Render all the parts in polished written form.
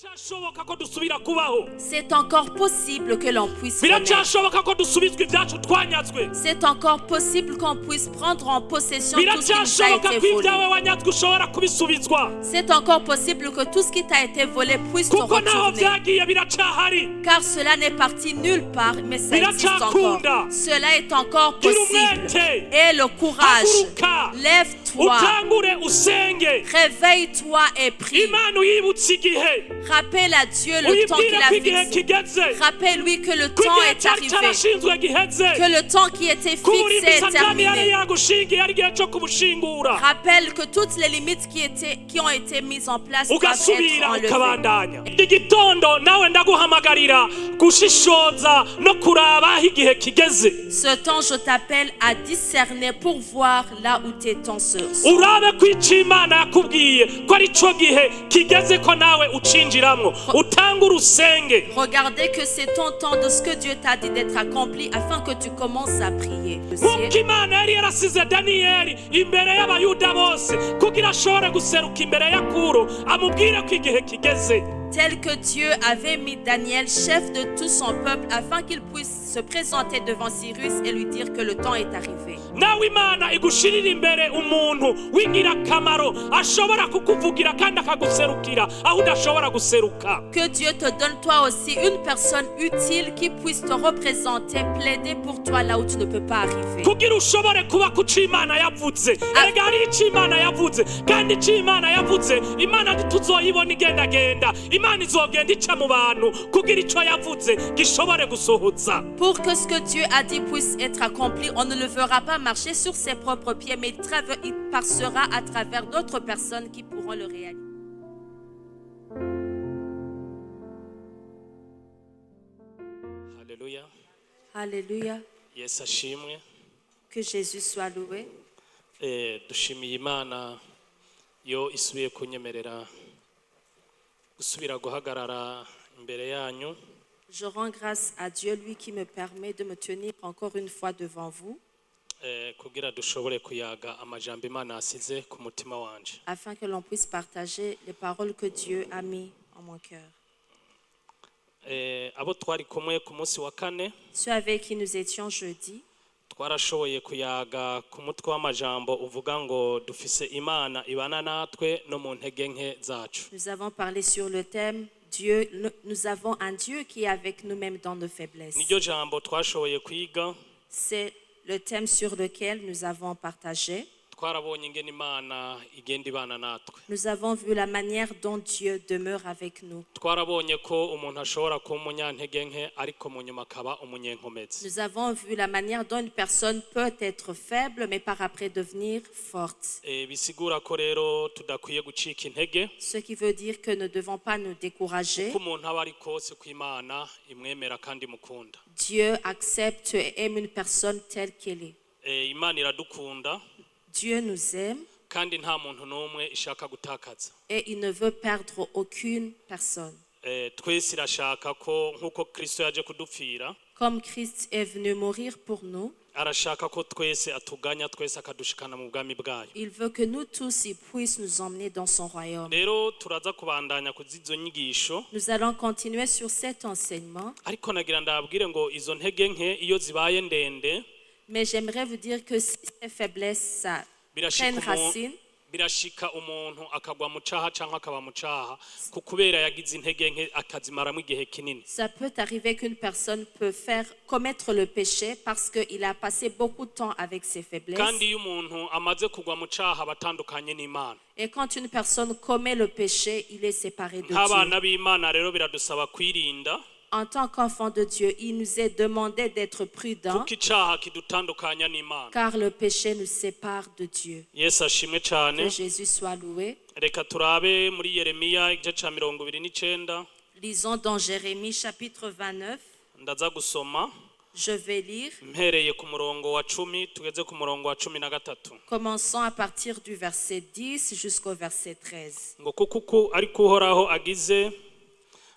Biracyashoboka ko dusubira kubaho. C'est encore possible que l'on puisse renaître. Biracyashoboka ko dusubizwa ibyacu twanyazwe. C'est encore possible qu'on puisse prendre en possession tout ce qui nous a Biracyashoboka été ko volé. Ibyawe wanyazwe ushobora kubisubizwa. C'est encore possible que tout ce qui t'a été volé puisse te Kuko naho retourner. Byagiye biracyahari. Car cela n'est parti nulle part, mais ça existe encore. Biracyakunda. Cela est encore Gira possible. Umwete. Et le courage. Haguruka. Lève-toi. Utangure usenge. Réveille-toi et prie. Imana uyibutse igihe. Rappelle à Dieu le temps qu'il Uyibwire a ko igihe fixé. Kigeze. Rappelle-lui que le Ko temps igihe est cyari arrivé. cyarashinzwe giheze. Que le temps qui était Ko fixé uburimbi est Satani yari terminé. Yagushingiye ari igihe cyo kubushingura. Rappelle que toutes les limites qui ont été mises en place doivent être Ugasubira enlevées. Ukabandanya igitondo nawe ndaguhamagarira gushishoza no kuraba aho igihe kigeze. Ce temps, je t'appelle à discerner pour voir là où tes temps se sont. Urabe ko icyo Imana yakubwiye ko ari cyo gihe kigeze ko nawe ucinjiramwo utanga urusenge. Regardez que c'est ton temps de ce que Dieu t'a dit d'être accompli afin que tu commences à prier. Nk'uko Imana yari yarasize Daniyeli imbere y'Abayuda bose kugira ashobore guseruka imbere ya Kuro amubwire ko igihe kigeze. Tel que Dieu avait mis Daniel chef de tout son peuple afin qu'il puisse se présenter devant Cyrus et lui dire que le temps est arrivé. Nawe Imana igushirira imbere umuntu w'ingirakamaro ashobora kukuvugira kandi akaguserukira aho udashobora guseruka. Que Dieu te donne toi aussi une personne utile qui puisse te représenter, plaider pour toi là où tu ne peux pas arriver. Kugira ushobore kuba ku cyo Imana yavuze. Erega hari icyo Imana yavuze kandi icyo Imana yavuze Imana ntituzoyibona igendagenda Imana izogenda ica mu bantu kugira icyo yavuze gishobore gusohoza. Pour que ce que Dieu a dit puisse être accompli, on ne le verra pas marcher sur ses propres pieds, mais il passera à travers d'autres personnes qui pourront le réaliser. Haleluya. Alléluia. Yesu ashimwe. Que Jésus soit loué. Eh, dushimiye Imana yo isubiye kunyemerera gusubira guhagarara imbere yanyu. Je rends grâce à Dieu, lui qui me permet de me tenir encore une fois devant vous, eh, kugira dushobore kuyaga amajambo Imana yasize ku mutima wanje. Afin que l'on puisse partager les paroles que Dieu a mis en mon cœur. Eh, abo twari kumwe ku munsi wa kane Ceux avec qui nous étions jeudi, twarashoboye kuyaga ku mutwe w'amajambo uvuga ngo dufise Imana ibana natwe no mu ntege nke zacu. Nous avons parlé sur le thème Dieu, nous avons un Dieu qui est avec nous-mêmes dans nos faiblesses. Niryo jambo twashoboye kwiga. C'est le thème sur lequel nous avons partagé. Twarabonye ingene Imana igenda ibana natwe. Nous avons vu la manière dont Dieu demeure avec nous. Twarabonye ko umuntu ashobora kuba umunyantege nke ariko mu nyuma akaba umunyenkomezi. Nous avons vu la manière dont une personne peut être faible, mais par après devenir forte. Eh, bisigura ko rero tudakwiye gucika intege. Ce qui veut dire que nous ne devons pas nous décourager. Ko umuntu aba ari kose ko Imana imwemera kandi imukunda. Dieu accepte et aime une personne telle qu'elle est. Eh, Imana iradukunda. Dieu nous aime Kandi nta muntu n'umwe ishaka gutakaza. Et il ne veut perdre aucune personne. Eh, twese irashaka ko nk'uko Kristo yaje kudupfira Comme Christ est venu mourir pour nous, arashaka ko twese atuganya twese akadushikana mu bwami bwayo. Il veut que nous tous, il puisse nous emmener dans son royaume. Rero turaza kubandanya kuzizo nyigisho. Nous allons continuer sur cet enseignement, Ariko nagira ndababwire ngo izo ntege nke iyo zibaye ndende mais j'aimerais vous dire que si ces faiblesses ça birashika prennent umu- racine, birashika umuntu akagwa mu caha canke akaba mu caha ku kubera yagize intege nke akazimaramo igihe kinini. Ça peut arriver qu'une personne peut faire commettre le péché parce qu'il a passé beaucoup de temps avec ses faiblesses. Kandi iyo umuntu amaze kugwa mu caha aba atandukanye n'Imana. Et quand une personne commet le péché, il est séparé de Dieu. Nk'abana b'Imana rero biradusaba kwirinda. En tant qu'enfant de Dieu, il nous est demandé d'être prudent Kuko icaha kidutandukanya n'Imana. Car le péché nous sépare de Dieu. Yesu ashimwe cane. Que Jésus soit loué. Reka turabe muri Yeremiya igice ca 29. Lisons dans Jérémie chapitre 29. Ndaza gusoma Je vais lire, mpereye ku murongo wa 10 tugeze ku murongo wa 13. Commençons à partir du verset 10 jusqu'au verset 13. Ngo kuko uku ariko Uhoraho agize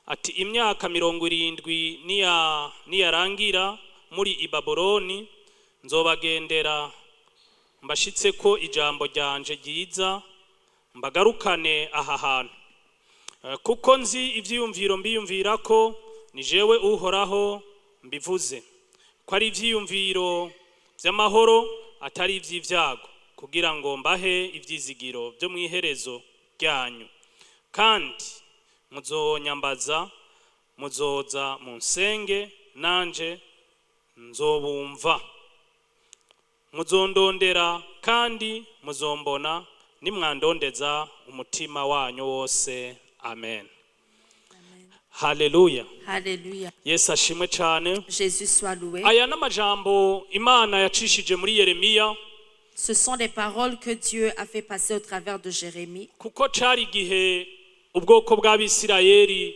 ati imyaka 70 niyarangira muri i Babuloni nzobagendera mbashitse ko ijambo ryanje ryiza mbagarukane aha hantu. Kuko nzi ivyiyumviro mbiyumvira ko ni jewe Uhoraho mbivuze, ko ari ivyiyumviro vy'amahoro, atari ivy'ivyago, kugira ngo mbahe ivyizigiro vyo mu iherezo ryanyu. Kandi muzonyambaza, muzoza munsenge, nanje nzobumva. Muzondondera kandi muzombona, nimwandondeza umutima wanyu wose. Amen, haleluya. Alléluia. Yesu ashimwe cyane. Jésus soit loué. Aya n'amajambo Imana yacishije muri Yeremiya. Ce sont les paroles que Dieu a fait passer au travers de Jérémie. Kuko cari igihe ubwoko bw'Abisirayeli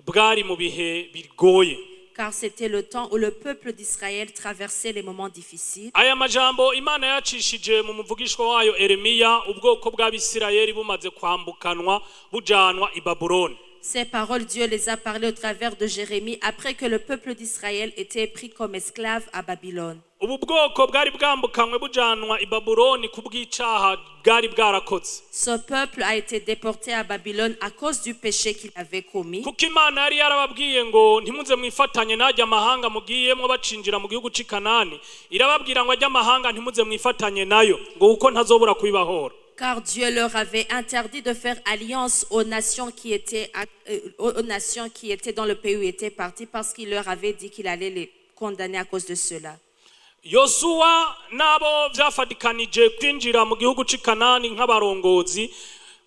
bwari mu bihe bigoye. Car c'était le temps où le peuple d'Israël traversait les moments difficiles. Aya majambo Imana yacishije mu muvugishwa wayo Eremiya, ubwoko bw'Abisirayeli bumaze kwambukanwa bujanwa i Babuloni. Ces paroles, Dieu les a parlées au travers de Jérémie après que le peuple d'Israël était pris comme esclave à Babylone. Ubu bwoko bwari bwambukanywe bujanwa i Babuloni ku bw'icaha bwari bwarakoze. Ce peuple a été déporté à Babylone à cause du péché qu'il avait commis. Kuko Imana yari yarababwiye ngo ntimuze mwifatanye n'ajya amahanga mugiyemwo bacinjira mu gihugu c'i Kanani, irababwira ngo ajya amahanga ntimuze mwifatanye nayo, ngo kuko ntazobura kubibahora. Car Dieu leur avait interdit de faire alliance aux nations qui étaient dans le pays où ils étaient partis, parce qu'il leur avait dit qu'il allait les condamner à cause de cela. Yosuwa n'abo vyafatikanije kwinjira mu gihugu c'i Kanani nk'abarongozi,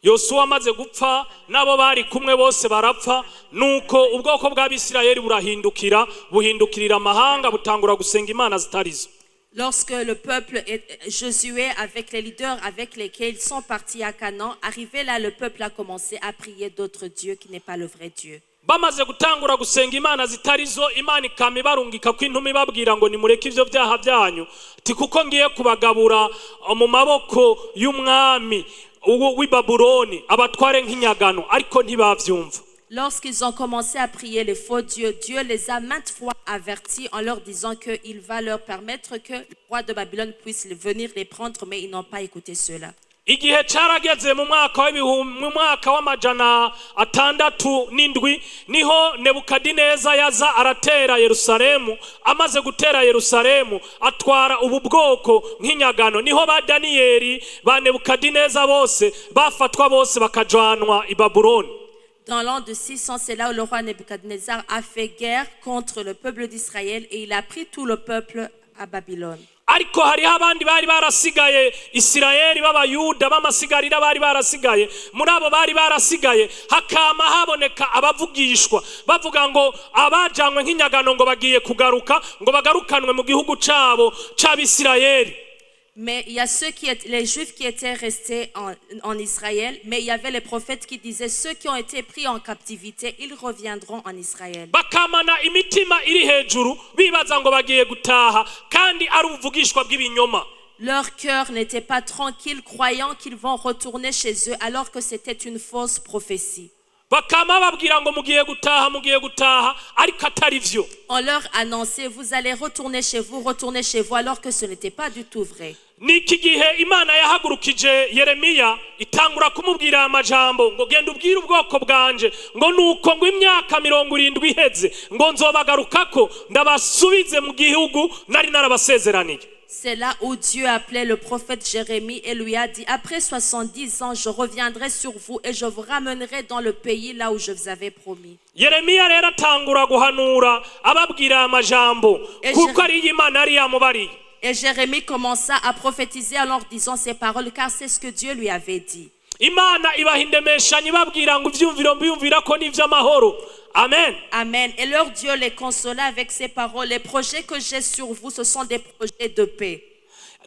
Yosuwa amaze gupfa n'abo bari kumwe bose barapfa, nuko ubwoko bw'Abisirayeli burahindukira, buhindukirira amahanga, butangura gusenga imana zitarizo. Lorsque le peuple, Josué avec les leaders avec lesquels ils sont partis à Canaan, arrivé là, le peuple a commencé à prier d'autres dieux qui n'est pas le vrai Dieu. Bamaze gutangura gusenga imana zitarizo, Imana ikama ibarungika ko intumwa ibabwira ngo nimureke ivyo byaha byanyu, ti kuko ngiye kubagabura mu maboko y'umwami w'i Babuloni abatware nk'inyagano, ariko ntibavyumva. Lorsqu'ils ont commencé à prier les faux dieux, Dieu les a maintes fois avertis en leur disant qu'il va leur permettre que le roi de Babylone puisse venir les prendre, mais ils n'ont pas écouté cela. Igihe carageze mu mwaka w'ibihumbi, mu mwaka w'607, niho Nebukadineza yaza aratera Yerusalemu. Amaze gutera Yerusalemu, atwara ubu bwoko nk'inyagano. Niho ba Daniyeli ba Nebukadineza bose bafatwa, bose bakajanwa i Babuloni. Dans l'an de 600, c'est là où le roi Nebuchadnezzar a fait guerre contre le peuple d'Israël et il a pris tout le peuple à Babylone. Ariko hariho abandi bari barasigaye Isirayeli b'Abayuda b'amasigarira bari barasigaye. Muri abo bari barasigaye hakama haboneka abavugishwa bavuga ngo abajanywe nk'inyagano ngo bagiye kugaruka, ngo bagarukanwe mu gihugu cabo c'Abisirayeli. Mais il y a ceux qui étaient, les Juifs qui étaient restés en Israël, mais il y avait les prophètes qui disaient: ceux qui ont été pris en captivité, ils reviendront en Israël. Bakamana imitima iri hejuru, bibaza ngo bagiye gutaha, kandi ari ubuvugishwa bw'ibinyoma. Leur cœur n'était pas tranquille, croyant qu'ils vont retourner chez eux, alors que c'était une fausse prophétie. Bakama babwira ngo mugiye gutaha, mugiye gutaha, ariko atari vyo. On leur annonçait: vous allez retourner chez vous, retourner chez vous, alors que ce n'était pas du tout vrai. Ni iki gihe Imana yahagurukije Yeremiya, itangura kumubwira aya majambo ngo genda ubwire ubwoko bwanje ngo nuko ngo imyaka 70 iheze, ngo nzobagarukako ndabasubize mu gihugu nari narabasezeraniye. C'est là où Dieu appelait le prophète Jérémie et lui a dit: après 70 ans, je reviendrai sur vous et je vous ramènerai dans le pays là où je vous avais promis. Yeremiya rero atangura guhanura ababwira aya majambo, kuko ariyo Imana yari yamubariye. Et Jérémie commença à prophétiser en leur disant ces paroles, car c'est ce que Dieu lui avait dit. Imana ibaha indemeshanyo ibabwira ngo ibyumviro mbiyumvira ko ni iby'amahoro. Amen. Amen. Et leur Dieu les consola avec ces paroles: les projets que j'ai sur vous, ce sont des projets de paix.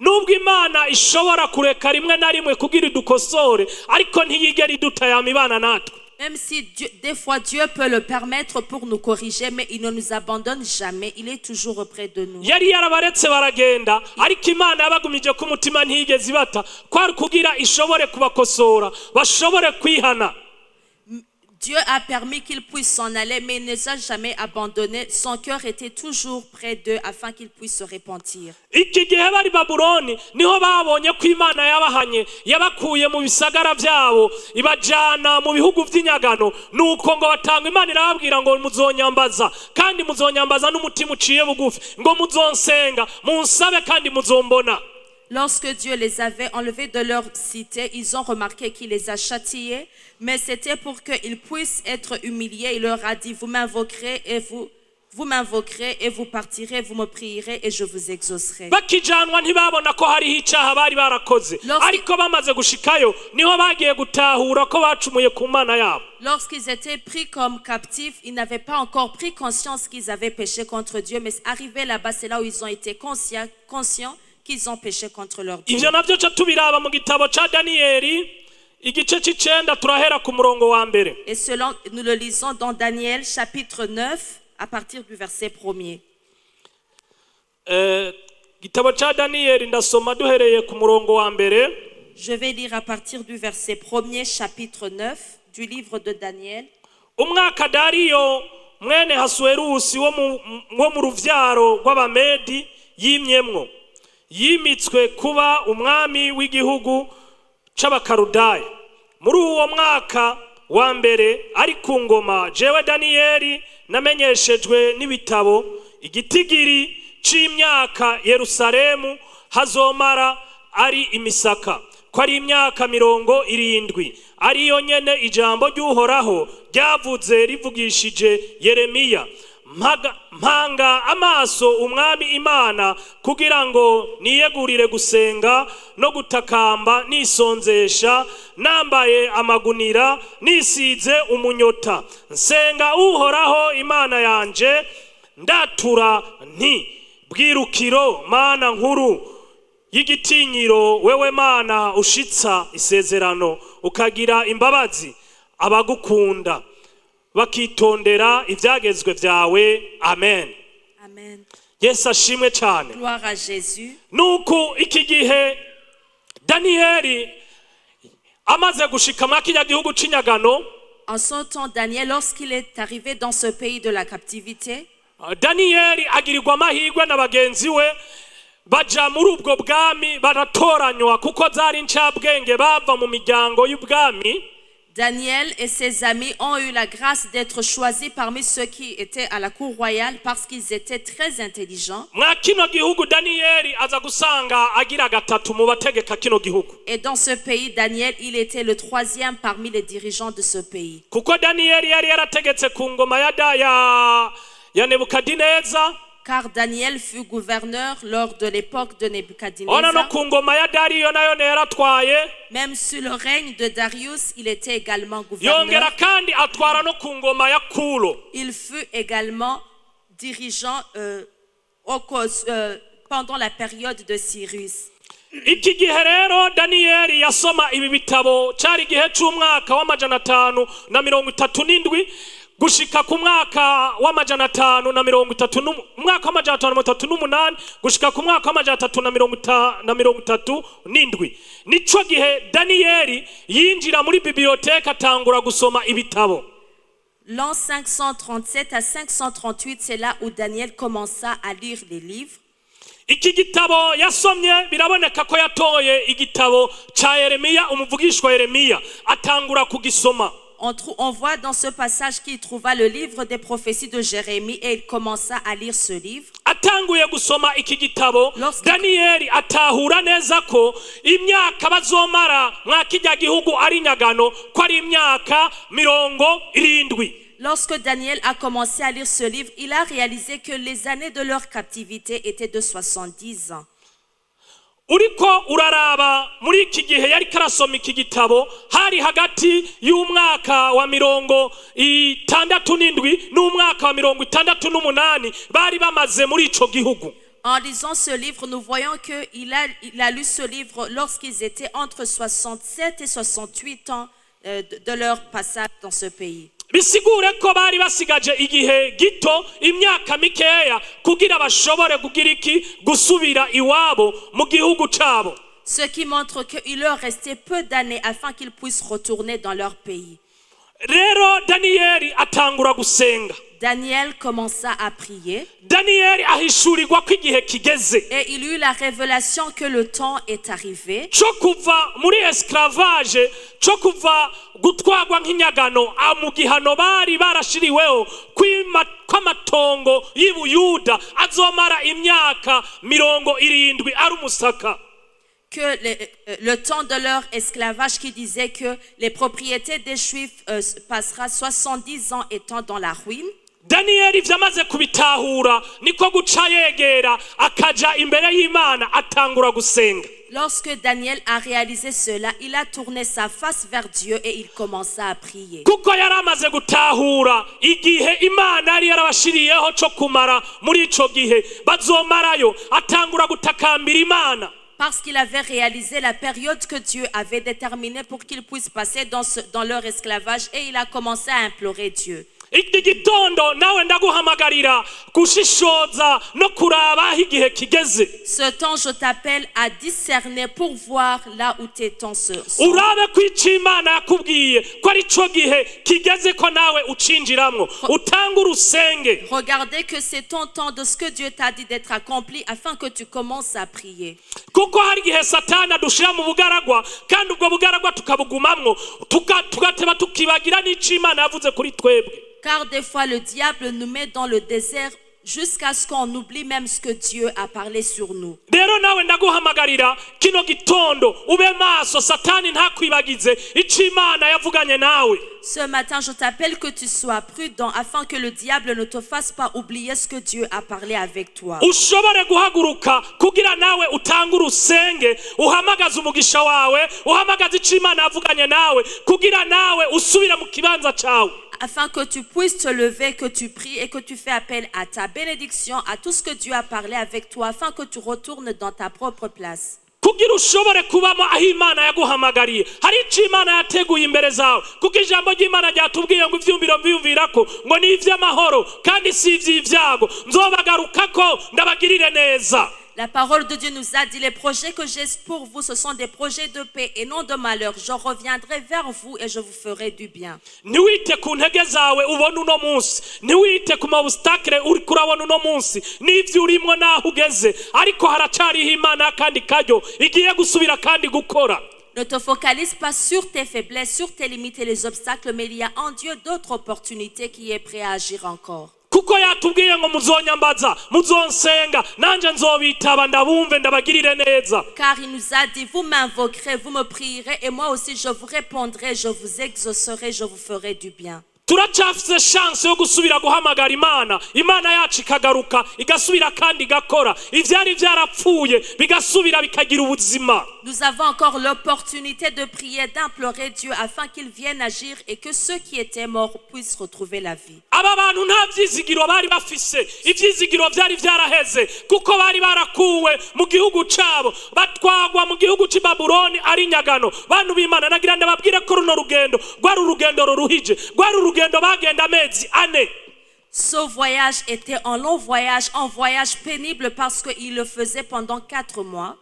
Nubwo Imana ishobora kureka rimwe na rimwe kugira idukosore, ariko ntiyigera idutayama, ibana natwe. Même si des fois Dieu peut le permettre pour nous corriger, mais il ne nous abandonne jamais. Il est toujours auprès de nous. Yari yarabaretse baragenda, ariko Imana yabagumije ko umutima, ntiyigeze ibata, kwari kugira ishobore kubakosora bashobore kwihana. Dieu a permis qu'ils puissent s'en aller, mais il ne les a jamais abandonnés. Son cœur était toujours près d'eux afin qu'ils puissent se repentir. Iki gihe bari Babuloni niho babonye ko Imana yabahanye, yabakuye mu bisagara byabo ibajana mu bihugu by'inyagano. Nuko ngo batanga, Imana irababwira ngo muzonyambaza kandi muzonyambaza n'umutima uciye bugufi, ngo muzonsenga munsabe kandi muzombona. Lorsque Dieu les avait enlevés de leur cité, ils ont remarqué qu'il les a châtiés, mais c'était pour qu'ils puissent être humiliés. Il leur a dit, vous m'invoquerez et vous partirez, vous me prierez et je vous exaucerai. Bakijanwa ntibabona ko hariho icyaha bari barakoze, ariko bamaze gushikayo niho bagiye gutahura ko bacumuye ku Mana yabo. Lorsqu'ils étaient pris comme captifs, ils n'avaient pas encore pris conscience qu'ils avaient péché contre Dieu, mais arrivés là-bas, c'est là où ils ont été conscients qu'ils ont péché contre leur Dieu. Ivyo navyo ca tubiraba mu gitabo ca Daniyeli igice c'icenda, turahera ku murongo wa mbere. Et selon, nous le lisons dans Daniel chapitre 9, à partir du verset 1er. Igitabo ca Daniyeli ndasoma duhereye ku murongo wa mbere. Je vais lire à partir du verset 1er, chapitre 9 du livre de Daniel. Umwaka Dariyo mwene Hasuwerusi wo mu ruvyaro rw'Abamedi yimyemwo, yimitswe kuba umwami w'igihugu c'Abakarudaya, muri uwo mwaka wa mbere ari ku ngoma, jewe Daniyeli namenyeshejwe n'ibitabo igitigiri c'imyaka Yerusalemu hazomara ari imisaka, ko ari imyaka 70, ariyo nyene ijambo ry'Uhoraho ryavuze rivugishije Yeremiya. Mpanga amaso Umwami Imana kugira ngo niyegurire gusenga no gutakamba nisonzesha, nambaye amagunira, nisize umunyota. Nsenga Uhoraho Imana yanje, ndatura nti: "Bwirukiro, Mana nkuru y'igitinyiro, wewe Mana ushitsa isezerano ukagira imbabazi abagukunda bakitondera ibyagezwe byawe." Amen. Amen. Yesu ashimwe cyane. Gloire à Jésus. Nuko iki gihe Daniyeli amaze gushika mwa kirya gihugu c'inyagano, En son temps, Daniel, lorsqu'il est arrivé dans ce pays de la captivité, Daniyeli agirirwa amahirwe na bagenzi we baja muri ubwo bwami, baratoranywa kuko zari incabwenge bava mu miryango y'ubwami. Daniel et ses amis ont eu la grâce d'être choisis parmi ceux qui étaient à la cour royale parce qu'ils étaient très intelligents. Mwa kino gihugu Daniyeli aza gusanga agira gatatu mu bategeka kino gihugu. Et dans ce pays, Daniel, il était le troisième parmi les dirigeants de ce pays. Kuko Daniyeli yari yarategetse ku ngoma ya, da, ya Nebukadineza. Car Daniel fut gouverneur lors de l'époque de Ona no Nebuchadnezzar. Ku ngoma ya Dariyo nayo yaratwaye. Même sous le règne de Darius, il était également gouverneur. Yongera kandi atwara no ku ngoma ya Kuro. Il fut également dirigeant pendant la période de Cyrus. Iki gihe rero Daniyeli yasoma ibi bitabo cyari igihe c'umwaka w'537 gushika ku mwaka w'530 umwaka w'538 gushika ku mwaka w'337. Nico gihe Daniyeli yinjira muri bibliothèque atangura gusoma ibitabo. L'an 537 à 538, c'est là où Daniel commença à lire les livres. Iki gitabo yasomye biraboneka ko yatoye igitabo ca Yeremiya, umuvugishwa Yeremiya, atangura kugisoma. On voit dans ce passage qu'il trouva le livre des prophéties de Jérémie et il commença à lire ce livre. Atanguye gusoma iki gitabo, Daniyeli atahura neza ko imyaka bazomara mwa kirya gihugu ari nyagano ko ari imyaka 70. Lorsque Daniel a commencé à lire ce livre, il a réalisé que les années de leur captivité étaient de 70 ans. Uriko uraraba muri iki gihe yariko arasoma iki gitabo hari hagati y'umwaka wa 67 n'umwaka wa 68 bari bamaze muri ico gihugu. En lisant ce livre, nous voyons qu'il a lu ce livre lorsqu'ils étaient entre 67 et 68 ans de leur passage dans ce pays. Bisigure ko bari basigaje igihe gito, imyaka mikeya, kugira bashobore kugira iki? Gusubira iwabo mu gihugu cabo. Ce qui montre qu'il leur restait peu d'années afin qu'ils puissent retourner dans leur pays. Rero Daniyeli atangura gusenga. Daniel commença à prier Daniyeli ahishurirwa ko igihe kigeze et il eut la révélation que le temps est arrivé cyo kuva muri esclavage, cyo kuva gutwarwa nk'inyagano a mu gihano bari barashiriweho kw'amatongo y'i Buyuda azomara imyaka 70 ari umusaka. Que le temps de leur esclavage qui disait que les propriétés des Juifs passera 70 ans étant dans la ruine. Daniyeli ivyo amaze kubitahura niko guca yegera akaja imbere y'Imana atangura gusenga. Lorsque Daniel a réalisé cela, il a tourné sa face vers Dieu et il commença à prier. Kuko yari amaze gutahura igihe Imana yari yarabashiriyeho cyo kumara muri ico gihe bazomarayo atangura gutakambira Imana. Parce qu'il avait réalisé la période que Dieu avait déterminée pour qu'ils puissent passer dans leur esclavage et il a commencé à implorer Dieu. Iki gitondo nawe ndaguhamagarira gushishoza no kuraba aho igihe kigeze. Ce temps, je t'appelle à discerner pour voir là où tes temps se sont. Urabe ko icyo Imana yakubwiye ko ari cyo gihe kigeze ko nawe ucinjiramwo utanga urusenge. Regardez que c'est ton temps de ce que Dieu t'a dit d'être accompli afin que tu commences à prier. Kuko hari igihe Satani adushira mu bugaragwa kandi ubwo bugaragwa tukabugumamwo tugateba tukibagira n'icyo Imana yavuze kuri twebwe. Car des fois, le diable nous met dans le désert jusqu'à ce qu'on oublie même ce que Dieu a parlé sur nous. Rero nawe ndaguhamagarira kino gitondo ube maso Satani ntakwibagize icyo Imana yavuganye nawe. Ce matin, je t'appelle que tu sois prudent afin que le diable ne te fasse pas oublier ce que Dieu a parlé avec toi. Ushobore guhaguruka kugira nawe utange urusenge uhamagaze umugisha wawe uhamagaze icyo Imana yavuganye nawe kugira nawe usubire mu kibanza cyawe. Afin que tu puisses te lever, que tu pries et que tu fais appel à ta bénédiction, à tout ce que Dieu a parlé avec toi, afin que tu retournes dans ta propre place. Kugira ushobore kubamo aho Imana yaguhamagariye hari icyo Imana yateguye imbere zawe kuko ijambo ry'Imana ryatubwiye ngo ivyumviro mbyumvira ko ngo ni ivy'amahoro kandi si ivy'ibyago nzobagarukako ndabagirire neza. La parole de Dieu nous a dit, les projets que j'ai pour vous, ce sont des projets de paix et non de malheur. Je reviendrai vers vous et je vous ferai du bien. Ntiwite ku ntege zawe ubona uno munsi ntiwite ku ma obstacles uriko urabona uno munsi n'ibyo urimo n'aho ugeze ariko haracariho Imana kandi karyo igiye gusubira kandi gukora. Ne te focalise pas sur tes faiblesses, sur tes limites et les obstacles, mais il y a en Dieu d'autres opportunités qui est prêt à agir encore. Kuko yatubwiye ngo muzonyambaza muzonsenga nanjye nzobitaba ndabumve ndabagirire neza. Car il nous a dit, vous m'invoquerez, vous me prierez, et moi aussi je vous répondrai, je vous exaucerai, je vous ferai du bien. Turacyafise chance yo gusubira guhamagara Imana Imana yacu ikagaruka igasubira kandi igakora ivyari vyarapfuye bigasubira bikagira ubuzima. Nous avons encore l'opportunité de prier, d'implorer Dieu afin qu'il vienne agir et que ceux qui étaient morts puissent retrouver la vie. Aba bantu nta vyizigiro bari bafise ivyizigiro vyari vyaraheze kuko bari barakuwe mu gihugu cabo batwagwa mu gihugu c'i Babuloni ari nyagano. Bantu b'Imana nagira ndababwire ko runo rugendo rwari urugendo ruruhije rwari urugendo bagenda amezi 4. Ce voyage était un long voyage, un voyage pénible parce qu'il le faisait pendant 4 mois.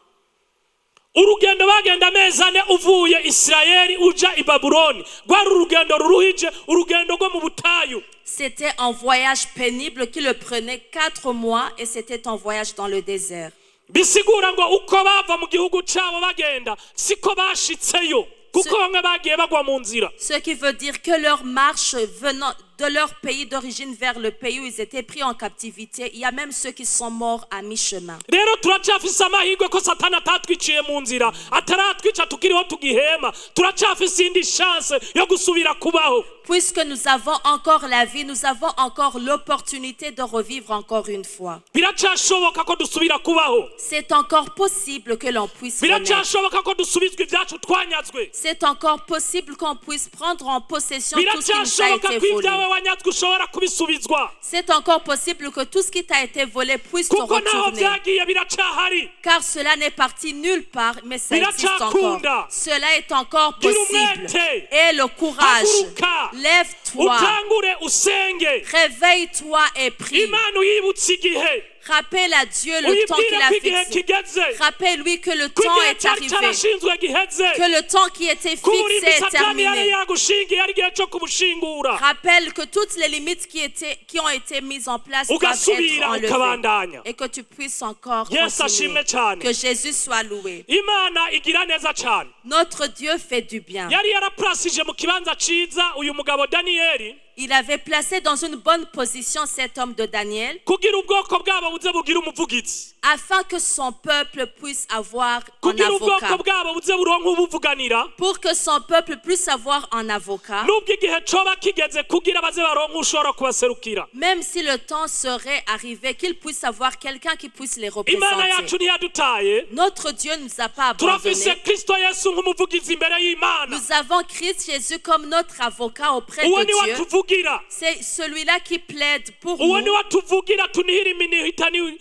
Urugendo bagenda amezi 4 uvuye Isirayeli uja i Babuloni rwari urugendo ruruhije urugendo rwo mu butayu. C'était un voyage pénible qui le prenait 4 mois et c'était un voyage dans le désert. Bisigura ngo uko bava mu gihugu cyabo bagenda siko bashitseyo kuko bamwe bagiye bagwa mu nzira. Ce qui veut dire que leur marche venant de leur pays d'origine vers le pays où ils étaient pris en captivité, il y a même ceux qui sont morts à mi-chemin. Rero turacyafise amahirwe ko Satani atatwiciye mu nzira ataratwica tukiriho tugihema turacyafise indi chance yo gusubira kubaho. Puisque nous avons encore la vie, nous avons encore l'opportunité de revivre encore une fois. Biracyashoboka ko dusubira kubaho. C'est encore possible que l'on puisse renaître. Biracyashoboka ko dusubizwa ibyacu twanyazwe. C'est encore possible qu'on puisse prendre en possession tout ce qui nous a Biracyashoboka été ko volé. Ibyawe wanyazwe ushobora kubisubizwa. C'est encore possible que tout ce qui t'a été volé puisse te Kuko naho retourner. byagiye biracyahari. Car cela n'est parti nulle part, mais ça existe encore. Biracyakunda. Cela est encore Gira possible. Umwete. Et le courage. Haguruka. Lève-toi. Utangure usenge. Réveille-toi et prie. Imana uyibutse igihe. Rappelle à Dieu le temps Uyibwire qu'il a ko igihe fixé. Kigeze Rappelle-lui que le ko temps igihe est cyari arrivé. cyarashinzwe giheze Que le temps qui était ko fixé uburimbi est satani yari terminé. yagushingiye ari igihe cyo kubushingura. Rappelle que toutes les limites qui ont été mises en place doivent être Ugasubira enlevées. Ukabandanya. Et que tu puisses encore Yesu ashimwe continuer. Cyane. Que Jésus soit loué. Imana igira neza cyane. Notre Dieu fait du bien. Yari yarapurasije mu kibanza ciza uyu mugabo Daniyeli Il avait placé dans une bonne position cet homme de Daniel kugira ubwoko bwabo buze bugire umuvugizi afin que son peuple puisse avoir un kugira ubwoko avocat. Bwabo buze buronke ubuvuganira Pour que son peuple puisse avoir un avocat, nubwo igihe coba kigeze kugira baze baronke ushobora kubaserukira. Même si le temps serait arrivé, qu'il puisse avoir quelqu'un qui puisse les Imana représenter. Yacu ntiyadutaye. Notre Dieu ne nous a pas Turafise abandonnés. Kristo Yesu nk'umuvugizi imbere y'Imana. Nous avons Christ Jésus comme notre avocat auprès Uwo de niwe Dieu. Atuvugira. C'est celui-là qui plaide pour Uwo nous. Niwe atuvugira tunihira iminiho itani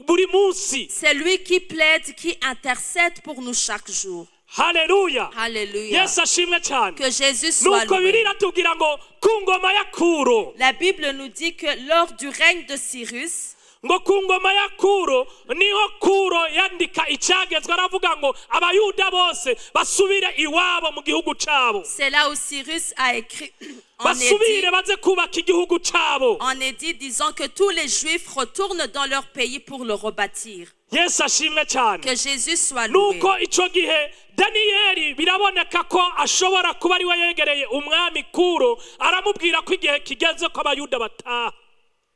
buri munsi. C'est lui qui plaide, qui intercède pour nous chaque jour. Haleluya. Alléluia. Yesu ashimwe cyane. Que Jésus soit Nuko loué. Bibiliya iratubwira ngo ku ngoma ya Kuro La Bible nous dit que lors du règne de Cyrus, ngo ku ngoma ya Kuro niho Kuro yandika icyagezwe aravuga ngo abayuda bose basubire iwabo mu gihugu cyabo c'est là où Cyrus a écrit en édit, basubire baze kubaka igihugu cyabo. En édit disant que tous les Juifs retournent dans leur pays pour le rebâtir. Yesu ashimwe cyane. Que Jésus soit loué. Nuko icyo gihe Daniyeli biraboneka ko ashobora kuba ari we yegereye umwami Kuro aramubwira ko igihe kigeze ko abayuda bataha.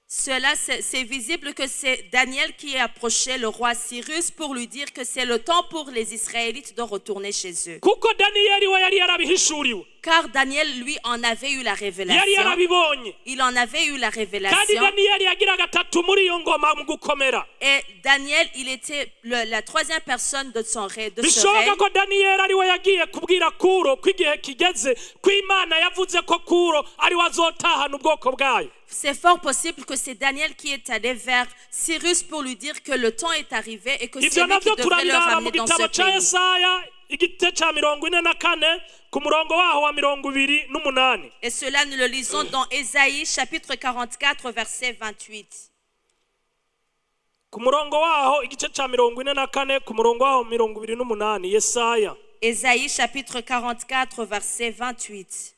Cela, c'est visible que c'est Daniel qui a approché le roi Cyrus pour lui dire que c'est le temps pour les Israélites de retourner chez eux. Kuko Daniyeli we yari yarabihishuriwe. Car Daniel, lui, en avait eu la Yari révélation. yarabibonye. Il en avait eu la Kandi révélation. Daniyeli yagira gatatu muri iyo ngoma mu gukomera. Et Daniel, il était la troisième personne de ce Bishoboka règne. Ko Daniyeli ari we yagiye kubwira Kuro ko igihe kigeze ko Imana yavuze ko Kuro ari we azotahana ubwoko bwayo. C'est fort possible que c'est Daniel qui est allé vers Cyrus pour lui dire que le temps est arrivé et que c'est Ibyo lui qui nabyo devrait le turabiraba mu ramener dans gitabo ce cya pays. Yesaya igice cya 44 ku murongo waho wa 28. Et cela, nous le lisons dans Ésaïe chapitre 44, verset 28. Ku murongo waho igice cya 44 ku murongo waho 28 Yesaya. Ésaïe chapitre 44, verset 28.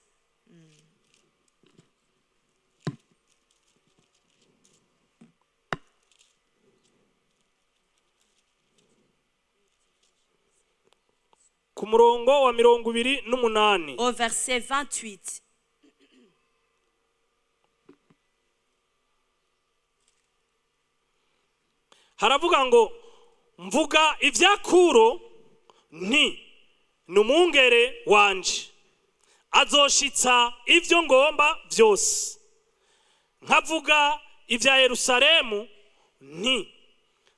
Ku murongo wa 28. Au verset 28. Haravuga ngo mvuga ibya Kuro nti ni umwungere wanje azoshitsa ibyo ngomba byose nkavuga ibya Yerusalemu nti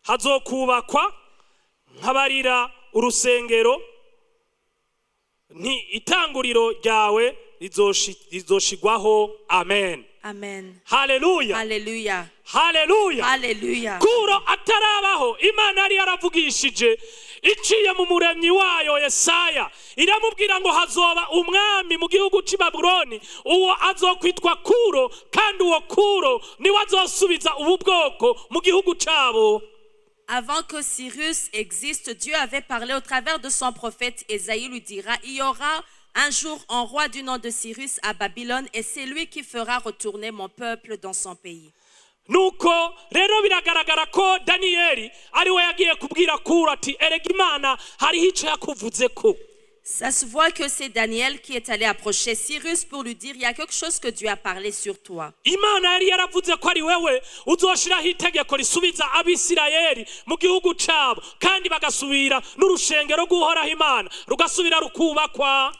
hazokubakwa nkabarira urusengero nti itanguriro ryawe rizoshigwaho amen. Amen. Haleluya. Alléluia. Haleluya. Alléluia. Kuro atarabaho Imana yari yaravugishije iciye mu muremyi wayo Yesaya iramubwira ngo hazoba umwami mu gihugu cy'i Babuloni uwo azokwitwa Kuro kandi uwo Kuro niwe azosubiza ubu bwoko mu gihugu cyabo. Avant que Cyrus existe, Dieu avait parlé au travers de son prophète Ésaïe, lui dira, il y aura un jour un roi du nom de Cyrus à Babylone et c'est lui qui fera retourner mon peuple dans son pays. Nuko rero biragaragara ko Daniyeli ari we yagiye kubwira Kuro ati erega Imana hariho icyo yakuvuze ko. Ça se voit que c'est Daniel qui est allé approcher Cyrus pour lui dire, il y a quelque chose que Dieu a parlé sur toi. Imana yari yaravuze ko ari wewe uzoshiraho itegeko risubiza abisirayeli mu gihugu cyabo kandi bagasubira n'urushengero rw'uhoraho Imana rugasubira rukubakwa.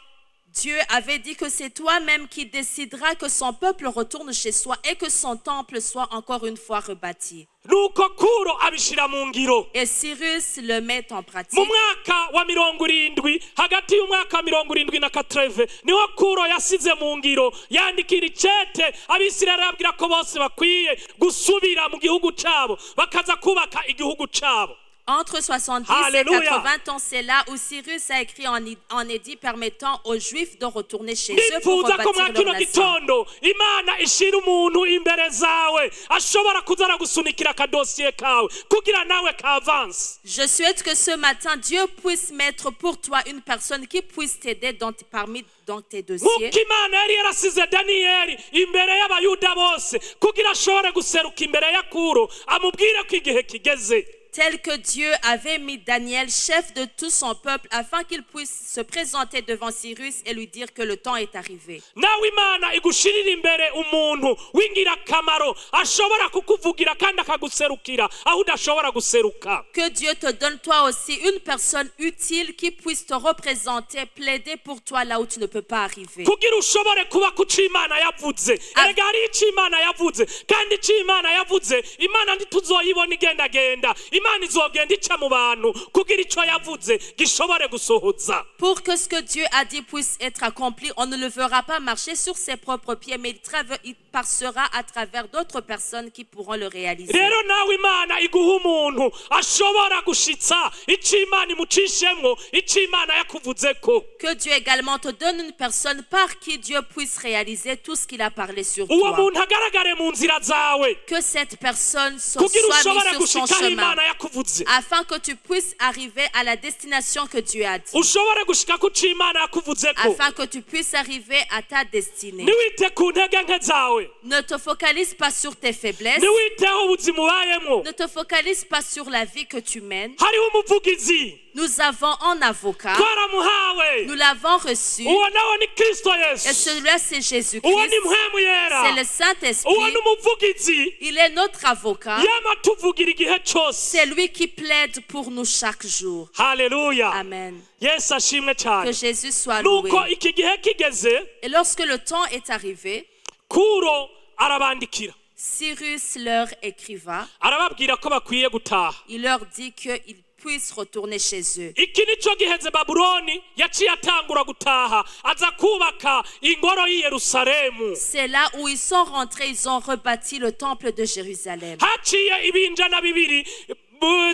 Dieu avait dit que c'est toi-même qui décideras que son peuple retourne chez soi et que son temple soit encore une fois rebâti. Nuko Kuro abishira mu ngiro. Et Cyrus le met en pratique. Mu mwaka wa 70 hagati y'umwaka wa 70 na 80 niho Kuro yasize mu ngiro yandikira icete abisirayeli ababwira ko bose bakwiye gusubira mu gihugu cyabo bakaza kubaka igihugu cyabo. Entre 70 et Alléluia. 80 ans, c'est là où Cyrus a écrit en édit permettant aux Juifs de retourner chez eux pour Nifuza ko mwa rebâtir kino leur nation. Gitondo Imana ishira umuntu imbere zawe ashobora kuza aragusunikira akadosiye kawe kugira nawe kavanse. Je souhaite que ce matin, Dieu puisse mettre pour toi une personne qui puisse t'aider dans tes dossiers. Nk'uko Imana yari yarasize Daniyeli imbere y'Abayuda bose kugira ashobore guseruka imbere ya Kuro amubwire ko igihe kigeze. Tel que Dieu avait mis Daniel chef de tout son peuple afin qu'il puisse se présenter devant Cyrus et lui dire que le temps est arrivé. Nawe Imana igushirira imbere umuntu w'ingirakamaro ashobora kukuvugira kandi akaguserukira aho udashobora guseruka. Que Dieu te donne toi aussi une personne utile qui puisse te représenter, plaider pour toi là où tu ne peux pas arriver. Kugira ushobore kuba ku co Imana yavuze. Ah. Erega hari ico Imana yavuze kandi ico Imana yavuze Imana ntituzoyibona igendagenda, Imana izogenda ica mu bantu kugira ico yavuze gishobore gusohoza. Pour que ce que Dieu a dit puisse être accompli, on ne le verra pas marcher sur ses propres pieds, mais il passera à travers d'autres personnes qui pourront le réaliser. Rero nawe Imana iguha umuntu ashobora gushitsa ico Imana imucishemwo ico Imana yakuvuzeko. Que Dieu également te donne une personne par qui Dieu puisse réaliser tout ce qu'il a parlé sur Uwo toi. Muntu agaragare mu nzira zawe Que cette personne kugira soit ushobore mise sur son gushika aho chemin, Imana yakuvuze. Afin que tu puisses arriver à la destination que Dieu a dit. Ushobore gushika ku co Imana yakuvuzeko. Afin que tu puisses arriver à ta destinée. Ntiwite ku ntege nke zawe. Ne te focalise pas sur tes faiblesses. Ntiwiteho ubuzima ubayemo. Ne te focalise pas sur la vie que tu mènes. Hariho umuvugizi. Nous avons un avocat. Twaramuhawe. Nous l'avons reçu. Uwo nawe ni Kristo Et Yesu. celui-là, c'est Uwo Jésus-Christ. Ni Mpwemu Yera. C'est le Saint-Esprit. Uwo ni umuvugizi. Il est notre avocat. Yama tuvugira igihe cyose. C'est lui qui plaide pour nous chaque jour. Haleluya. Amen. Yesu ashimwe Que cyane. Jésus soit loué. Nuko iki gihe kigeze Et lorsque le temps est arrivé, Kuro arabandikira. Cyrus leur écriva. Arababwira ko bakwiye gutaha. Il leur dit qu'ils puissent retourner chez eux. Iki nico gihe Babuloni yaciye atangura gutaha aza kubaka ingoro y'i Yerusalemu. C'est là où ils sont rentrés, ils ont rebâti le temple de Jérusalem. Haciye ibinjana bibiri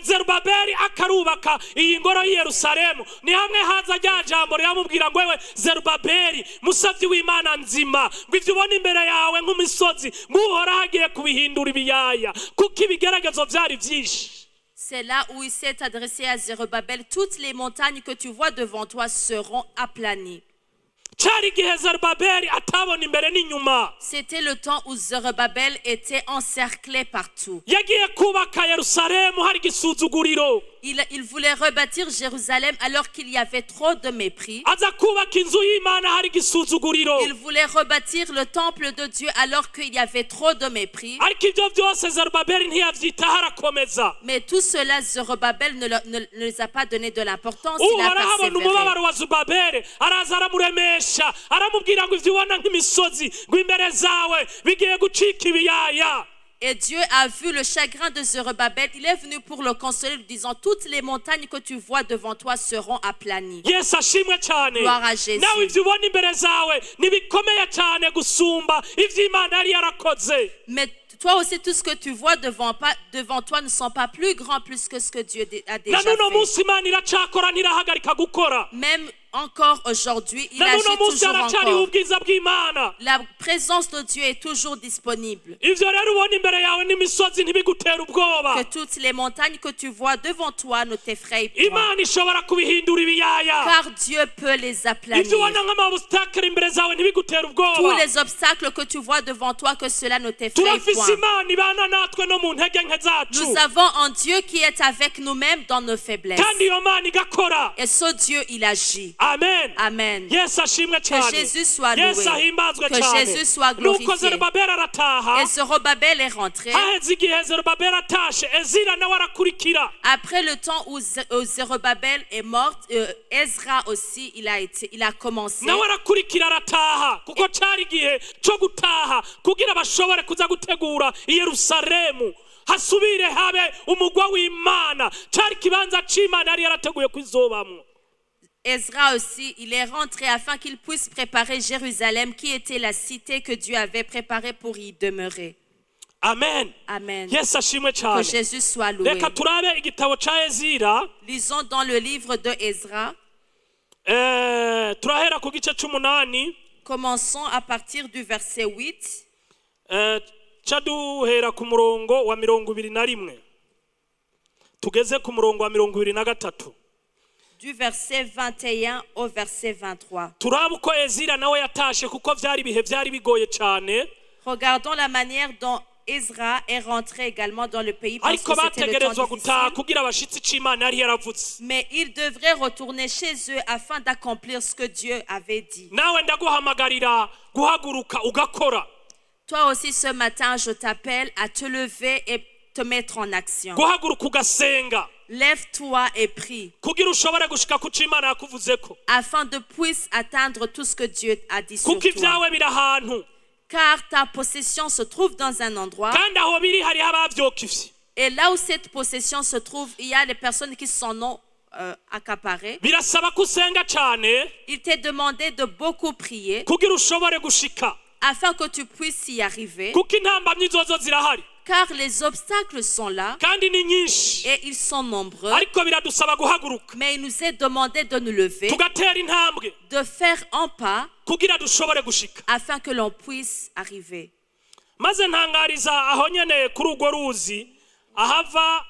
Zerubabeli akarubaka iyi ngoro y'i Yerusalemu ni hamwe haza rya jambo riramubwira ngo wewe Zerubabeli musavyi w'Imana nzima ngo ivyo ubona imbere yawe nk'imisozi ngo Uhoraho agiye kubihindura ibiyaya kuko ibigeragezo vyari vyinshi. C'est là où il s'est adressé à Zorobabel. Toutes les montagnes que tu vois devant toi seront aplanies. Cari igihe Zerubabeli atabona imbere n'inyuma. C'était le temps où Zorobabel était encerclé partout. Yagiye kubaka Yerusalemu hari igisuzuguriro. Il voulait rebâtir Jérusalem alors qu'il y avait trop de mépris. Aza kubaka inzu y'Imana hari igisuzuguriro. Il voulait rebâtir le temple de Dieu alors qu'il y avait trop de mépris. Ariko ibyo byose Zerubabeli ntiyavyitaho arakomeza. Mais tout cela, Zorobabel ne les a pas donné de l'importance. Il a Uhoraho abona persévéré. Umubabaro wa Zerubabeli araza aramuremesha aramubwira ngo ivyo ubona nk'imisozi ngo imbere zawe bigiye gucika ibiyaya. Et Dieu a vu le chagrin de Zorobabel. Il est venu pour le consoler, lui disant, toutes les montagnes que tu vois devant toi seront aplanies. Yesu ashimwe cyane. Gloire à Jésus. Nawe ivyo ubona imbere zawe ntibikomeye cyane gusumba ivyo Imana yari yarakoze. Mais toi aussi, tout ce que tu vois devant toi ne sont pas plus grands plus que ce que Dieu a Na déjà n'uno fait. Munsi Imana iracakora ntirahagarika gukora. Même encore aujourd'hui, il Na agit n'uno munsi toujours haracyariho encore. ubwiza bw'Imana. La présence de Dieu est toujours disponible. Ivyo rero ubona imbere yawe n'imisozi ntibigutera ubwoba. Que toutes les montagnes que tu vois devant toi ne t'effrayent point. Imana ishobora kubihindura ibiyaya. Car Dieu peut les aplanir. Ibyo ubona nk'ama obstacles imbere zawe ntibigutera Tous ubwoba. Les obstacles que tu vois devant toi, que cela ne t'effraie Turafise point. Imana ibana natwe no mu ntege nke zacu. Nous avons un Dieu qui est avec nous-mêmes dans nos faiblesses. Kandi iyo Mana igakora. Et ce Dieu, il agit. Amen. Amen. Yesu ashimwe Que cyane. Jésus soit loué. Yesu ahimbazwe Que cyane. Jésus soit Nuko glorifié. Zerubabeli arataha. Et Zorobabel est rentré. Haheze igihe Zerubabeli atashe Ezira nawe arakurikira. Après le temps où Zorobabel est mort, Ezra aussi, il a commencé. Nawe arakurikira arataha kuko cari igihe co gutaha kugira bashobore kuza gutegura i Yerusalemu hasubire habe umugwa w'Imana cari ikibanza c'Imana yari yarateguye kwizobamwo. Ezra aussi, il est rentré afin qu'il puisse préparer Jérusalem, qui était la cité que Dieu avait préparée pour y demeurer. Amen. Amen. Yesu ashimwe Que cyane. Jésus soit loué. Reka turabe igitabo ca Ezira. Lisons dans le livre de Ezra. Turahera ku gice c'umunani. Commençons à partir du verset 8. Ca duhera ku murongo wa 21 tugeze ku murongo wa 23. Du verset 21 au verset 23. Turabe uko Ezira nawe yatashe kuko vyari ibihe vyari bigoye cyane. Regardons la manière dont Ezra est rentré également dans le pays parce Ariko que c'était le temps bategerezwa gutaha difficile. Kugira abashitsi c'Imana yari yaravuze. Mais ils devraient retourner chez eux afin d'accomplir ce que Dieu avait dit. Nawe ndaguhamagarira guhaguruka ugakora. Toi aussi, ce matin, je t'appelle à te lever et te mettre en action. Guhaguruka ugasenga. Lève-toi et prie Kugira ushobore gushika ku c'Imana yakuvuzeko. Afin de puisses atteindre tout ce que Dieu a dit sur Kuko toi. ibyawe biri ahantu. Car ta possession se trouve dans un endroit Kandi aho biri hariho abavyokivye. Et là où cette possession se trouve, il y a les personnes qui s'en ont accaparées. Birasaba ko usenga cyane Il t'est demandé de beaucoup prier kugira ushobore gushika. Afin que tu puisses y arriver. Kuko intambamyi zozo zirahari. Car les obstacles sont là Kandi ni nyinshi. Et ils sont nombreux. Ariko biradusaba guhaguruka. Mais il nous est demandé de nous lever, Tugatera intambwe de faire un pas kugira dushobore gushika. Afin que l'on puisse arriver. Maze ntangariza aho nyene kuri urwo ruzi ahava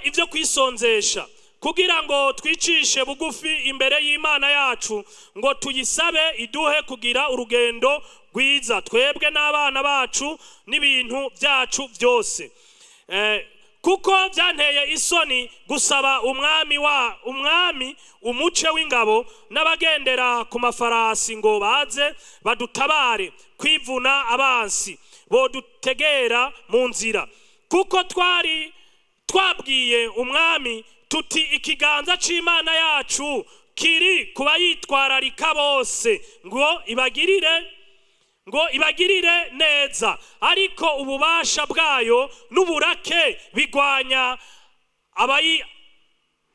ibyo kwisonzesha kugira ngo twicishe bugufi imbere y'Imana yacu ngo tuyisabe iduhe kugira urugendo rwiza twebwe n'abana bacu n'ibintu byacu byose. Kuko byanteye isoni gusaba umwami wa umwami umuce w'ingabo n'abagendera ku mafarasi ngo baze badutabare kwivuna abansi bodutegera mu nzira kuko twari twabwiye umwami tuti ikiganza c'Imana yacu kiri kubayitwararika bose ngo ibagirire neza ariko ububasha bwayo n'uburake bigwanya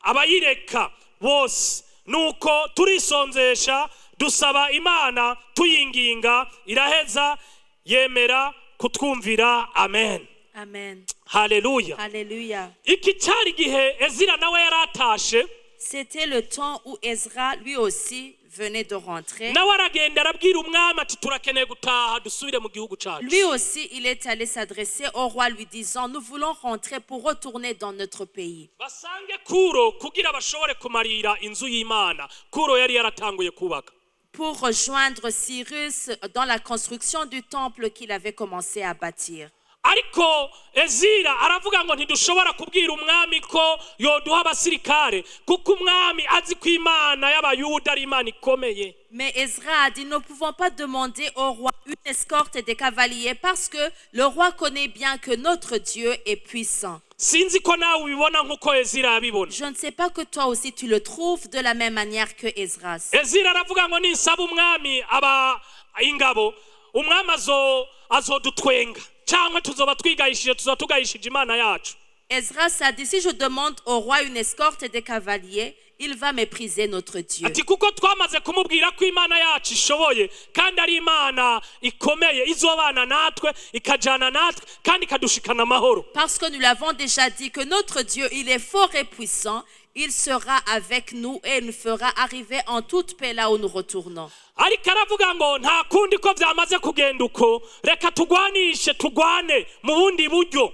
abayireka bose. Nuko turisonzesha dusaba Imana tuyinginga iraheza yemera kutwumvira. Amen. Amen. Haleluya. Alléluia. Iki cyari igihe Ezira nawe yari atashe. C'était le temps où Ezra, lui aussi, venait de rentrer. Nawe aragenda arabwira umwami ati turakeneye gutaha dusubire mu gihugu cyacu. Lui aussi, il est allé s'adresser au roi lui disant, nous voulons rentrer pour retourner dans notre pays. Basange Kuro kugira bashobore kumarira inzu y'Imana Kuro yari yaratanguye kubaka. Pour rejoindre Cyrus dans la construction du temple qu'il avait commencé à bâtir. Ariko Ezira aravuga ngo ntidushobora kubwira umwami ko yoduha abasirikare kuko umwami azi ko Imana y'Abayuda ari Imana ikomeye. Mais Ezra a dit, nous ne pouvons pas demander au roi une escorte des cavaliers parce que le roi connaît bien que notre Dieu est puissant. Sinzi ko nawe ubibona nk'uko Ezira yabibona. Je ne sais pas que toi aussi tu le trouves de la même manière que Esdras. Ezira aravuga ngo ninsaba umwami aba ingabo umwami azo azodutwenga cyangwa tuzoba twigayishije tuzoba tugayishije Imana yacu. Esdras a dit, si je demande au roi une escorte des cavaliers, il va mépriser notre Dieu. Ati kuko twamaze kumubwira ko Imana yacu ishoboye kandi ari Imana ikomeye izobana natwe ikajana natwe kandi ikadushikana amahoro. Parce que nous l'avons déjà dit que notre Dieu, il est fort et puissant, il sera avec nous et il nous fera arriver en toute paix là où nous retournons. Ariko aravuga ngo nta kundi ko byamaze kugenda uko reka tugwanishe tugwane mu bundi buryo.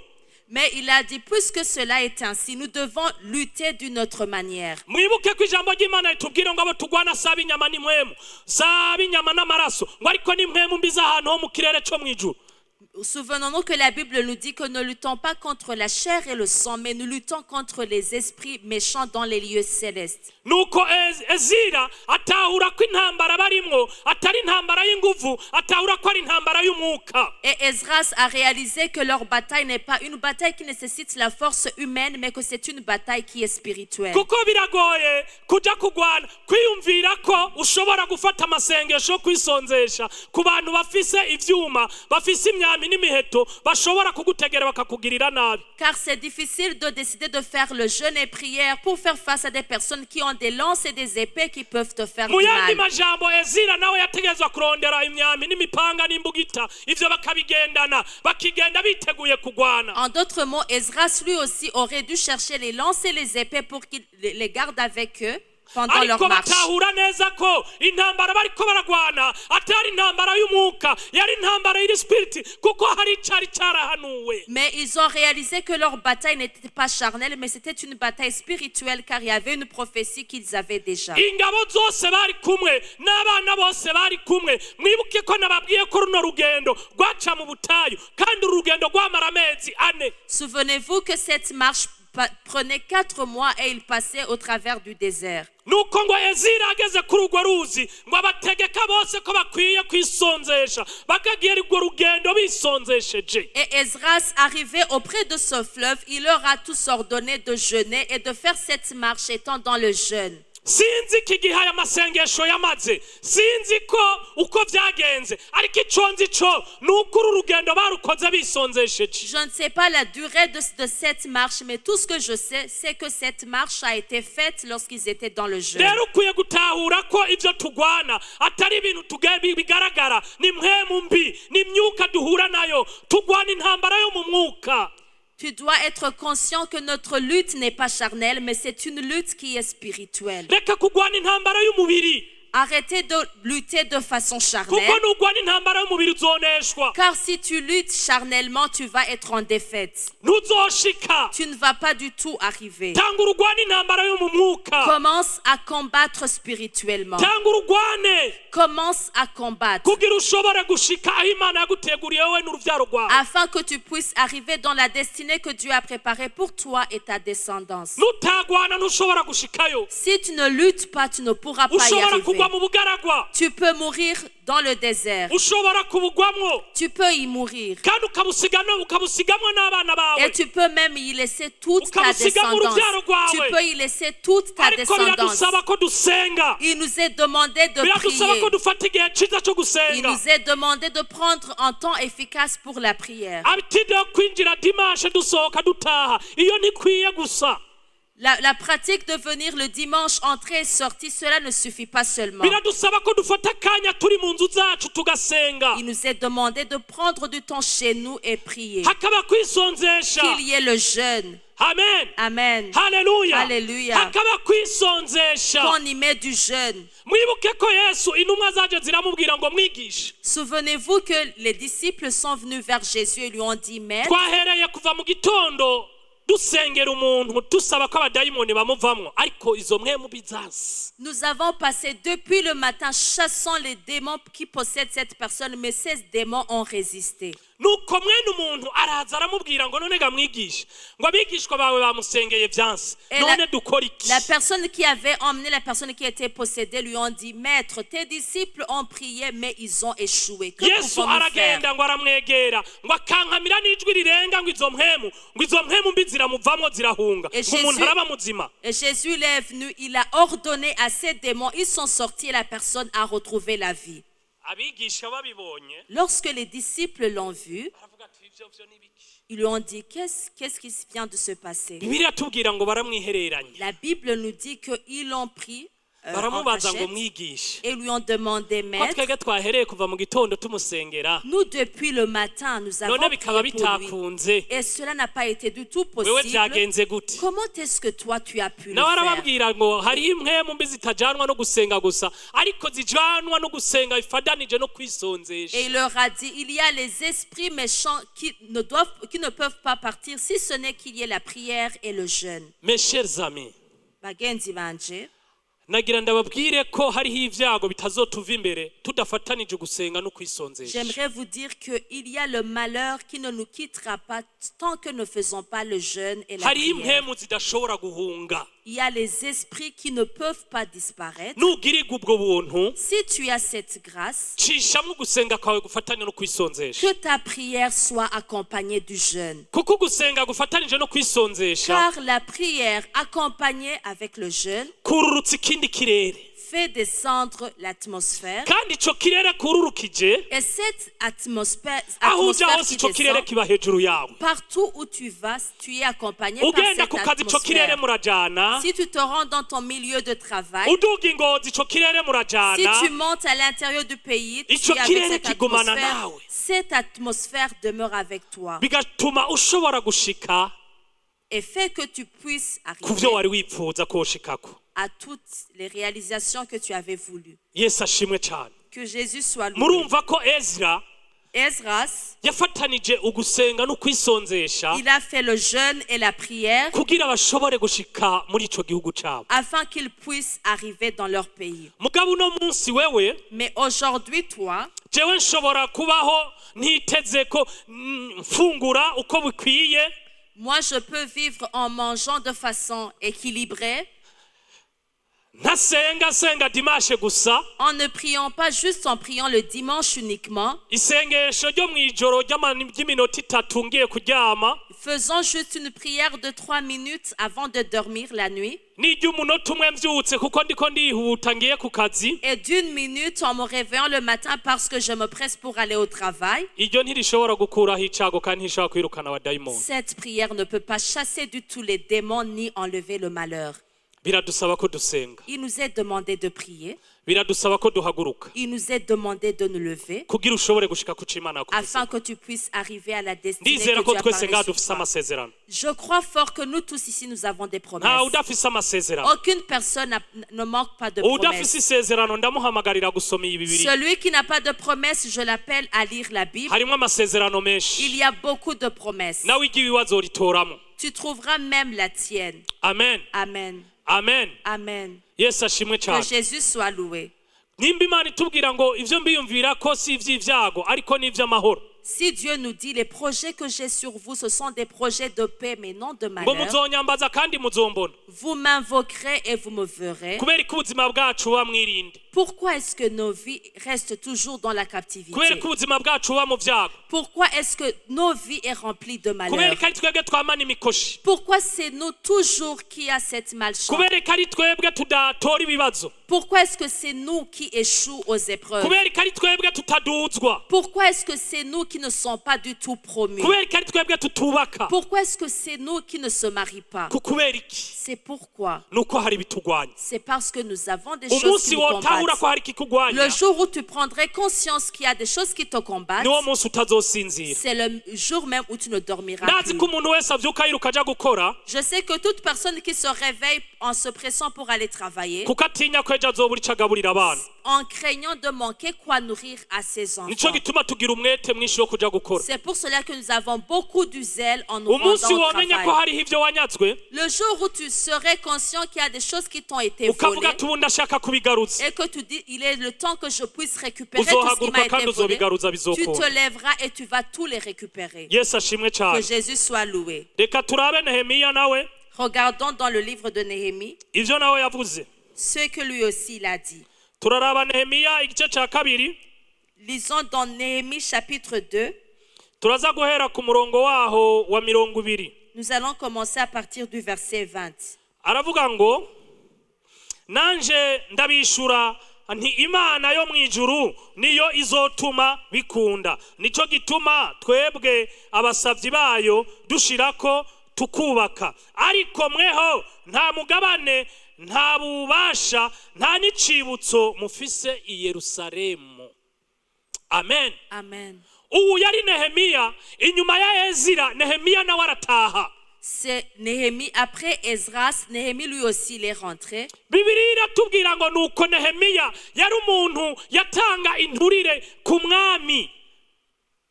Mais il a dit, puisque cela est ainsi, nous devons lutter d'une autre manière. Mwibuke ko ijambo ry'Imana ritubwira ngo abo tugwana si ab'inyama n'impwemu si ab'inyama n'amaraso ngo ariko n'impwemu mbi z'ahantu ho mu kirere cyo mu ijuru. Souvenons-nous que la Bible nous dit que nous ne luttons pas contre la chair et le sang, mais nous luttons contre les esprits méchants dans les lieux célestes. Nuko Ezira atahura ko intambara barimwo atari intambara y'inguvu atahura ko ari intambara y'umwuka. Et Esdras a réalisé que leur bataille n'est pas une bataille qui nécessite la force humaine, mais que c'est une bataille qui est spirituelle. Kuko biragoye kuja kugwana kwiyumvira ko ushobora gufata amasengesho yo kwisonzesha ku bantu bafise ivyuma bafise imyambi n'imiheto bashobora kugutegera bakakugirira nabi. Car c'est difficile de décider de faire le jeûne et prière pour faire face à des personnes qui ont des lances et des épées qui peuvent te faire Mu du yandi mal. Majambo, Ezira nawe yategerezwa kurondera imyambi n'imipanga n'imbugita, ivyo bakabigendana, bakigenda biteguye kugwana. En d'autres mots, Esdras lui aussi aurait dû chercher les lances et les épées pour qu'il les garde avec eux pendant leur Ariko marche. Batahura neza ko intambara bariko baragwana atari intambara y'umwuka, yari intambara y'iri spirit, kuko hari icari carahanuwe. Mais ils ont réalisé que leur bataille n'était pas charnelle, mais c'était une bataille spirituelle car il y avait une prophétie qu'ils avaient déjà. Ingabo zose bari kumwe n'abana bose bari kumwe, mwibuke ko nababwiye ko runo rugendo rwaca mu butayu kandi uru rugendo rwamara amezi 4. Souvenez-vous que cette marche prenait 4 mois et ils passaient au travers du désert. Nuko ngo Ezira ageze kuri urwo ruzi ngo abategeka bose ko bakwiye kwisonzesha, bakagira urwo rugendo bisonzesheje. Et Esdras, arrivé auprès de ce fleuve, il leur a tous ordonné de jeûner et de faire cette marche étant dans le jeûne. Sinzi iki gihe aya masengesho yamaze, sinzi ko uko byagenze, ariko icyo nzi cyo ni uko uru rugendo barukoze bisonzesheje. Je ne sais pas la durée de cette marche, mais tout ce que je sais, c'est que cette marche a été faite lorsqu'ils étaient dans le jeûne. Rero ukwiye gutahura ko ibyo tugwana atari ibintu bigaragara, ni mpwemu mbi, ni imyuka duhura nayo, tugwana intambara yo mu mwuka. Tu dois être conscient que notre lutte n'est pas charnelle, mais c'est une lutte qui est spirituelle. Reka kugwana intambara y'umubiri. Arrêtez de lutter de façon charnelle, Kuko nugwana intambara y'umubiri uzoneshwa. Car si tu luttes charnellement, tu vas être en défaite. Ntuzoshika. Tu ne vas pas du tout arriver. Tanga urugwane intambara yo mu mwuka. Commence à combattre spirituellement. Tanga urugwane Commence à combattre kugira ushobore gushika aho Imana yaguteguriye wowe n'urubyaro rwawe. Afin que tu puisses arriver dans la destinée que Dieu a préparée pour toi et ta descendance. Nutagwana ntushobora gushikayo. Si tu ne luttes pas, tu ne pourras pas y Ushobora arriver. Kugwa mu bugaragwa. Tu peux mourir dans le désert. Ushobora kubugwamwo. Tu peux y mourir. Kandi ukabusigamo ukabusigamwo n'abana bawe. Et tu peux même y laisser toute ta Ukabusigamo descendance. urubyaro rwawe. Tu peux y laisser toute ta Ariko descendance. Biradusaba ko dusenga. Il nous est demandé de Biradusaba prier. Ko dufata igihe cyiza cyo Il gusenga. nous est demandé de prendre un temps efficace pour la prière. Habitude yo kwinjira dimanche dusohoka dutaha, iyo ntikwiye gusa. La pratique de venir le dimanche, entrer et sortir, cela ne suffit pas seulement. Biradusaba ko dufata akanya turi mu nzu zacu tugasenga. Il nous est demandé de prendre du temps chez nous et prier. Hakaba kwisonzesha. Qu'il y ait le jeûne. Amen. Amen. Haleluya. Haleluya. Hakaba kwisonzesha. Qu'on y met du jeûne. Mwibuke ko Yesu intumwa zaje ziramubwira ngo mwigishe, Souvenez-vous que les disciples sont venus vers Jésus et lui ont dit, Maître, twahereye kuva mu gitondo dusengera umuntu dusaba ko abadayimoni bamuvamwo, ariko izo mpwemu bizazi. Nous avons passé depuis le matin chassant les démons qui possèdent cette personne, mais ces démons ont résisté. Nuko mwene umuntu araza aramubwira ngo none ga mwigishe, ngo abigishwa bawe bamusengeye byanse, none dukora iki? La personne qui avait emmené la personne qui était possédée lui ont dit, Maître, tes disciples ont prié, mais ils ont échoué. Que Yesu pouvons-nous faire? Aragenda ngo aramwegera ngo akankamira n'ijwi rirenga ngo izo mpwemu, ngo izo mpwemu mbi ziramuvamwo zirahunga, Et ngo umuntu araba muzima. Et Jésus il est venu, il a ordonné à ces démons, ils sont sortis et la personne a retrouvé la vie. Abigisha babibonye Lorsque les disciples l'ont vu, baravuga ati ivyo vyo ni biki? Ils lui ont dit, qu'est-ce qui vient de se passer? Bibiliya tubwira ngo baramwihereranya. La Bible nous dit qu'ils l'ont pris en Baramubaza ngo cachette mwigishe, et lui ont demandé, ko Maître, twebwe twahereye kuva mu gitondo tumusengera, nous depuis le matin, nous avons none bikaba prié pour lui. bitakunze, Et cela n'a pas été du tout wewe possible. byagenze gute? Comment est-ce que toi tu as pu le Nawe faire? Arababwira ngo hariho impwemu mbi zitajanwa no gusenga gusa, ariko zijanwa no gusenga bifadanije no kwisonzesha. Et il leur a dit, il y a les esprits méchants qui ne peuvent pas partir si ce n'est qu'il y ait la prière et le jeûne. Mes chers amis, Bagenzi banje, nagira ndababwire ko hariho ibyago bitazotuva imbere tudafatanije gusenga no kwisonzesha. J'aimerais vous dire qu'il y a le malheur qui ne nous quittera pas tant que nous ne faisons pas le jeûne et la Hariho prière. impwemu zidashobora guhunga. Il y a les esprits qui ne peuvent pas disparaître. Nugirirwa ubwo buntu, Si tu as cette grâce, cishamwo ugusenga kwawe gufatanye no kwisonzesha. Que ta prière soit accompagnée du jeûne. Kuko ugusenga gufatanije no kwisonzesha Car la prière accompagnée avec le jeûne kururutsa ikindi kirere. Fait descendre l'atmosphère. Kandi ico kirere kururukije, Et cette atmosphère, aho uja atmosphère hose qui ico kirere descend, kiba hejuru yawe. Partout où tu vas, tu es accompagné par Ugenda cette ku kazi, ico kirere atmosphère. murajana. Si tu te rends dans ton milieu de travail, Uduga i Ngozi, ico kirere si murajana. tu montes à l'intérieur du pays, tu Ico es avec kirere cette kigumana atmosphère. nawe. Cette atmosphère demeure avec toi Bigatuma ushobora gushika et fait que tu puisses ku vyo arriver wari wipfuza ko woshikako. À toutes les réalisations que tu avais voulu. Yesu ashimwe cyane. Que Jésus soit loué. Murumva ko Ezra Esdras, yafatanije ugusenga no kwisonzesha il a fait le jeûne et la prière kugira bashobore gushika muri ico gihugu cabo. Afin qu'ils puissent arriver dans leur pays. Mugabo uno munsi wewe, Mais aujourd'hui, toi, jewe nshobora kubaho ntiteze ko mfungura uko bikwiye, moi, je peux vivre en mangeant de façon équilibrée, ntasenga, nsenga dimanche gusa. En ne priant pas juste en priant le dimanche uniquement, Isengesho ryo mu ijoro ry'iminota 3 ngiye kuryama, faisant juste une prière de 3 minutes avant de dormir la nuit, n'iry'umunota umwe mvyutse kuko ndiko ndihuta ngiye ku kazi, et d'une minute en me réveillant le matin parce que je me presse pour aller au travail. Iryo ntirishobora gukuraho icago kandi ntishobora kwirukana abadayimoni. Cette prière ne peut pas chasser du tout les démons ni enlever le malheur. Biradusaba ko dusenga. Il nous est demandé de prier, Biradusaba ko duhaguruka il nous est demandé de nous lever kugira ushobore gushika ku co Imana yakuvuze. Afin que tu puisses arriver à la destinée Ndizera que ko tu as twese parlé ngaha sur dufise toi. amasezerano. Je crois fort que nous tous ici, nous avons des Ntawe promesses. udafise amasezerano. Aucune personne ne manque pas de Udafise promesses. isezerano ndamuhamagarira gusoma iyi Bibiliya. Celui qui n'a pas de promesses, je l'appelle à lire la Bible. Harimo amasezerano menshi. Il y a beaucoup de promesses. Nawe igihe azoritoramo. Tu trouveras même la tienne. Amen. Amen. Amen. Amen. Yesu ashimwe Que cyane. Jésus soit loué. Nimba Imana itubwira ngo ibyo mbiyumvira ko si iby'ibyago ariko ni iby'amahoro, Si Dieu nous dit: les projets que j'ai sur vous, ce sont des projets de paix, mais non de ngo malheur. muzonyambaza kandi muzombona. Vous m'invoquerez et vous me verrez. Kubera ko ubuzima bwacu buba mwirinde, Pourquoi est-ce que nos vies restent toujours dans la captivité? Kubera ko ubuzima bwacu buba mu byago, Pourquoi est-ce que nos vies est remplies de kubera malheur? ko ari twebwe twamana imikoshi, Pourquoi c'est nous toujours qui a cette malchance? Kubera ko ari twebwe tudatora ibibazo, Pourquoi est-ce que c'est nous qui échouons aux épreuves? Kubera ko ari twebwe tutaduzwa, Pourquoi est-ce que c'est nous qui ne sommes pas du tout promus? Kubera ko ari twebwe tutubaka? Pourquoi est-ce que c'est nous qui ne se marient pas? Ku kubera iki? C'est pourquoi. Nuko hari ibitugwanya. C'est parce que nous avons des choses Umunsi qui nous wotahura combattent. ko hari ikikugwanya, Le jour où tu prendrais conscience qu'il y a des choses qui te combattent, niwo munsi utazosinzira. C'est le jour même où tu ne dormiras Ndazi plus. ko umuntu wese avyuka yiruka aja gukora Je sais que toute personne qui se réveille en se pressant pour aller travailler, kuko atinya ko ejo azobura ico agaburira abana. En craignant de manquer quoi nourrir à ses Nico enfants. Gituma tugira umwete mwinshi wo kuja gukora. C'est pour cela que nous avons beaucoup du zèle en nous Umunsi rendant au womenya ko travail. hariho ivyo wanyatswe, Le jour où tu serais conscient qu'il y a des choses qui t'ont été ukavuga volées ati ubu ndashaka kubigaruza, et que tu dis: il est le temps que je puisse récupérer tout ce qui uzohaguruka m'a kandi été volé, uzobigaruza tu bizokunda. Te lèveras et tu vas tout les récupérer. Yesu ashimwe Que cyane. Jésus soit loué. Reka turabe Nehemiya nawe Regardons dans le livre de Néhémie ivyo nawe yavuze. Ce que lui aussi il a dit. Turaraba Nehemiya igice cya kabiri. Lisons dans Néhémie chapitre 2. Turaza guhera ku murongo waho wa 20. Nous allons commencer à partir du verset 20. Aravuga ngo nanje ndabishura nti Imana yo mu ijuru niyo izotuma bikunda, nico gituma twebwe abasavyi bayo dushirako tukubaka, ariko mweho nta mugabane, nta bubasha, nta n'icibutso mufise i Yerusalemu. Amen. Amen. Ubu yari Nehemiya inyuma ya Ezira. Nehemiya nawe arataha. C'est Néhémie. Après Esdras, Néhémie lui aussi, il est rentré. Bibiliya iratubwira ngo nuko Nehemiya yari umuntu yatanga inturire ku mwami,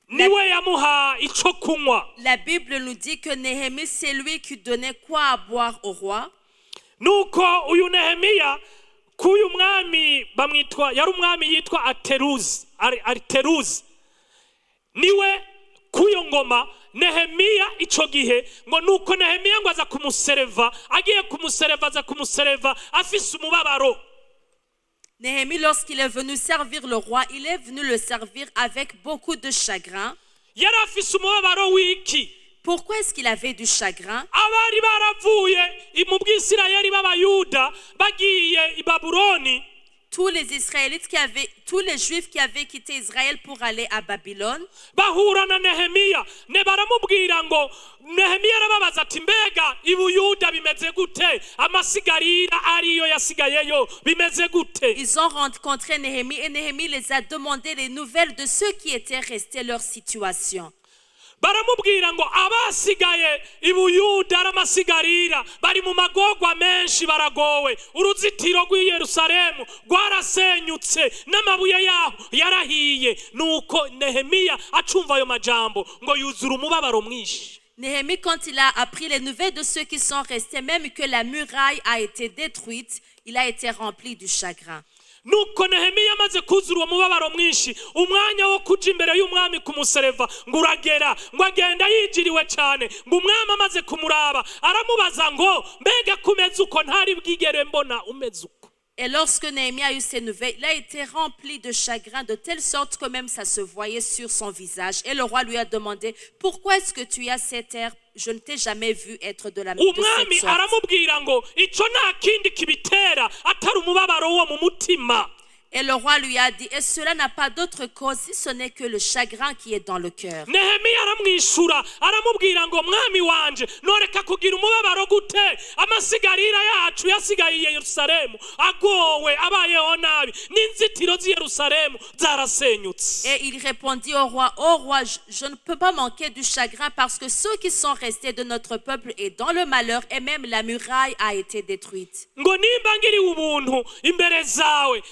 niwe yamuha ico kunywa. La Bible nous dit que Néhémie, c'est lui qui donnait quoi à boire au roi. Nuko uyu Nehemiya k'uyu mwami bamwitwa yari umwami yitwa Ateruzi Ariteruzi, niwe k'uyo ngoma Nehemiya ico gihe. Ngo nuko Nehemiya ngo aza kumusereva, agiye kumusereva, aza kumusereva afise umubabaro. Néhémie, lorsqu'il est venu servir le roi, il est venu le servir avec beaucoup de chagrin. Yari afise umubabaro w'iki? Pourquoi est-ce qu'il avait du chagrin? Abari baravuye mu bwisirayeli b'Abayuda bagiye i Babuloni, Tous les Israélites qui avaient, tous les Juifs qui avaient quitté Israël pour aller à Babylone, Bahura na Nehemiya ne baramubwira ngo Nehemiya arababaza ati mbega i Buyuda bimeze gute amasigarira ariyo yasigayeyo bimeze gute? Ils ont rencontré Néhémie et Néhémie les a demandé les nouvelles de ceux qui étaient restés, leur situation. Baramubwira ngo abasigaye i Buyuda ari amasigarira bari mu magorwa menshi baragowe uruzitiro rw'i Yerusalemu rwarasenyutse n'amabuye yaho yarahiye. Nuko Nehemiya acumva ayo majambo ngo yuzura umubabaro mwinshi. Néhémie, quand il a appris les nouvelles de ceux qui sont restés, même que la muraille a été détruite, il a été rempli du chagrin. Nuko Nehemiya amaze kuzura uwo mubabaro mwinshi umwanya wo kuja imbere y'umwami kumusereva ngo uragera ngo agenda yijiriwe cyane ngo umwami amaze kumuraba aramubaza ngo mbega kumeze uko ntari bwigere mbona umeze uko. Et lorsque Néhémie a eu ces nouvelles, il a été rempli de chagrin de telle sorte que même ça se voyait sur son visage. Et le roi lui a demandé, pourquoi est-ce que tu as cet air? Je ne t'ai jamais vu être de Umwami cette sorte. Aramubwira ngo ico nta kindi kibitera atari umubabaro wo mu mutima. Et le roi lui a dit, et cela n'a pas d'autre cause si ce n'est que le chagrin qui est dans le cœur. Nehemiya aramwishura aramubwira ngo mwami wanje noreka kugira umubabaro gute amasigarira yacu yasigaye i Yerusalemu agowe abayeho nabi n'inzitiro z'i Yerusalemu zarasenyutse. Et il répondit au roi, ô roi, je ne peux pas manquer du chagrin parce que ceux qui sont restés de notre peuple est dans le malheur et même la muraille a été détruite. Ngo nimba ngiriwe ubuntu imbere zawe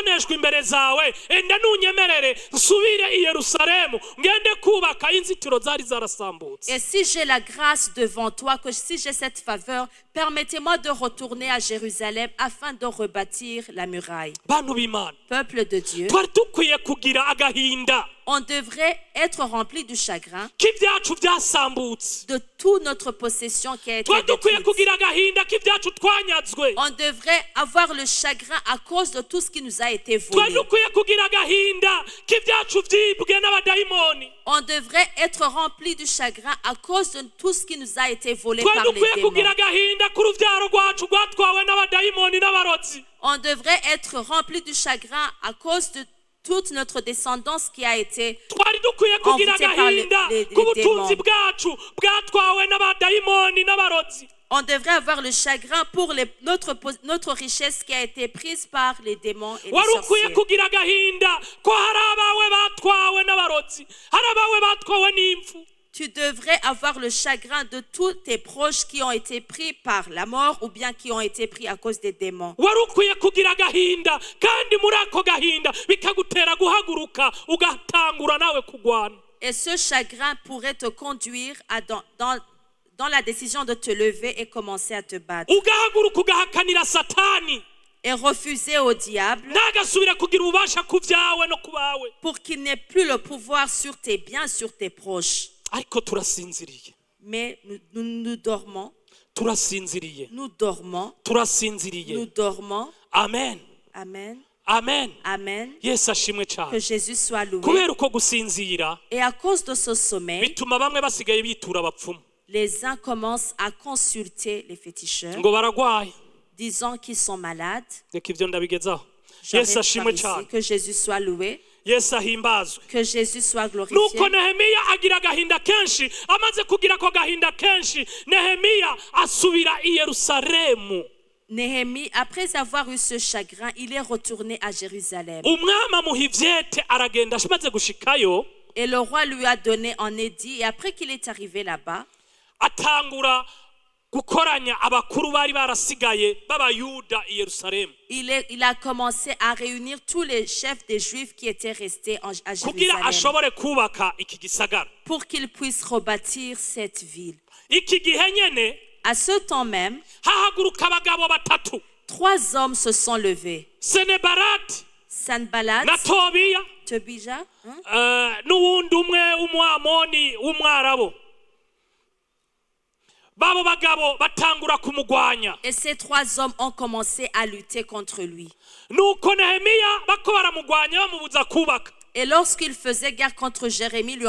nkatoneshwa imbere zawe enda nunyemerere nsubire i Yerusalemu ngende kubaka inzitiro zari zarasambutse. Et si j'ai la grâce devant toi, que si j'ai cette faveur, permettez-moi de retourner à Jérusalem afin de rebâtir la muraille. Bantu b'Imana, Peuple de Dieu, twari dukwiye kugira agahinda on devrait être rempli du chagrin k'ibyacu byasambutse. De toute notre possession qui a été Twari dukwiye détruite. Kugira agahinda k'ibyacu twanyazwe. On devrait avoir le chagrin à cause de tout ce qui nous a été Twari volé. Dukwiye kugira agahinda k'ibyacu byibwe n'abadayimoni. On devrait être rempli du chagrin à cause de tout ce qui nous a été volé Twari par les dukwiye démons. Kugira agahinda k'urubyaro rwacu rwatwawe n'abadayimoni n'abarozi. On devrait être rempli du chagrin à cause de toute notre descendance qui a été Twari dukwiye kugira envoûtée par agahinda les k'ubutunzi démons. Bwacu bwatwawe n'abadayimoni n'abarozi. On devrait avoir le chagrin pour notre richesse qui a été prise par les démons et les Wari ukwiye sorciers. Kugira agahinda ko hari abawe batwawe n'abarozi hari abawe batwawe n'impfu. Tu devrais avoir le chagrin de tous tes proches qui ont été pris par la mort ou bien qui ont été pris à cause des démons. Wari ukwiye kugira agahinda kandi muri ako gahinda bikagutera guhaguruka ugatangura nawe kugwana. Et ce chagrin pourrait te conduire à dans la décision de te lever et commencer à te battre. Ugahaguruka ugahakanira Satani Et refuser au diable ntagasubire kugira ububasha ku byawe no ku bawe. Pour qu'il n'ait plus le pouvoir sur tes biens, sur tes proches. Ariko turasinziriye. Mais nous, nous, nous dormons, Turasinziriye. Nous dormons, Turasinziriye. Nous dormons. Amen. Amen. Amen. Amen. Yesu ashimwe Que cyane. Jésus soit loué. Kubera uko gusinzira Et à cause de ce sommeil, bituma bamwe basigaye bitura abapfumu les uns commencent à consulter les féticheurs, ngo baragwaye. Disant qu'ils sont malades. Reka ibyo ndabigezaho. J'arrête Yesu ashimwe par ici. cyane. Que Jésus soit loué. Yesu ahimbazwe. Que Jésus soit glorifié. Nuko Nehemiya agira agahinda kenshi amaze kugira ako gahinda kenshi Nehemiya asubira i Yerusalemu. Néhémie, après avoir eu ce chagrin, il est retourné à Jérusalem. Umwami amuha ivyete aragenda amaze gushikayo Et le roi lui a donné en édit. Et après qu'il est arrivé là-bas, atangura gukoranya abakuru bari barasigaye b'Abayuda i Yerusalemu il a commencé à réunir tous les chefs des Juifs qui étaient restés à kugira Jérusalem ashobore kubaka iki gisagara. Pour qu'ils puissent rebâtir cette ville. Iki gihe nyene À ce temps même, hahaguruka abagabo batatu trois hommes se sont levés. Senebarati Sanballat, na Tobiya Tobija, hein, eh, n'uwundi umwe w'Umwamoni w'Umwarabu babo bagabo batangura kumugwanya. Et ces trois hommes ont commencé à lutter contre lui. Nuko Nehemiya bako baramugwanya bamubuza kubaka. Et lorsqu'il faisait guerre contre Jérémie,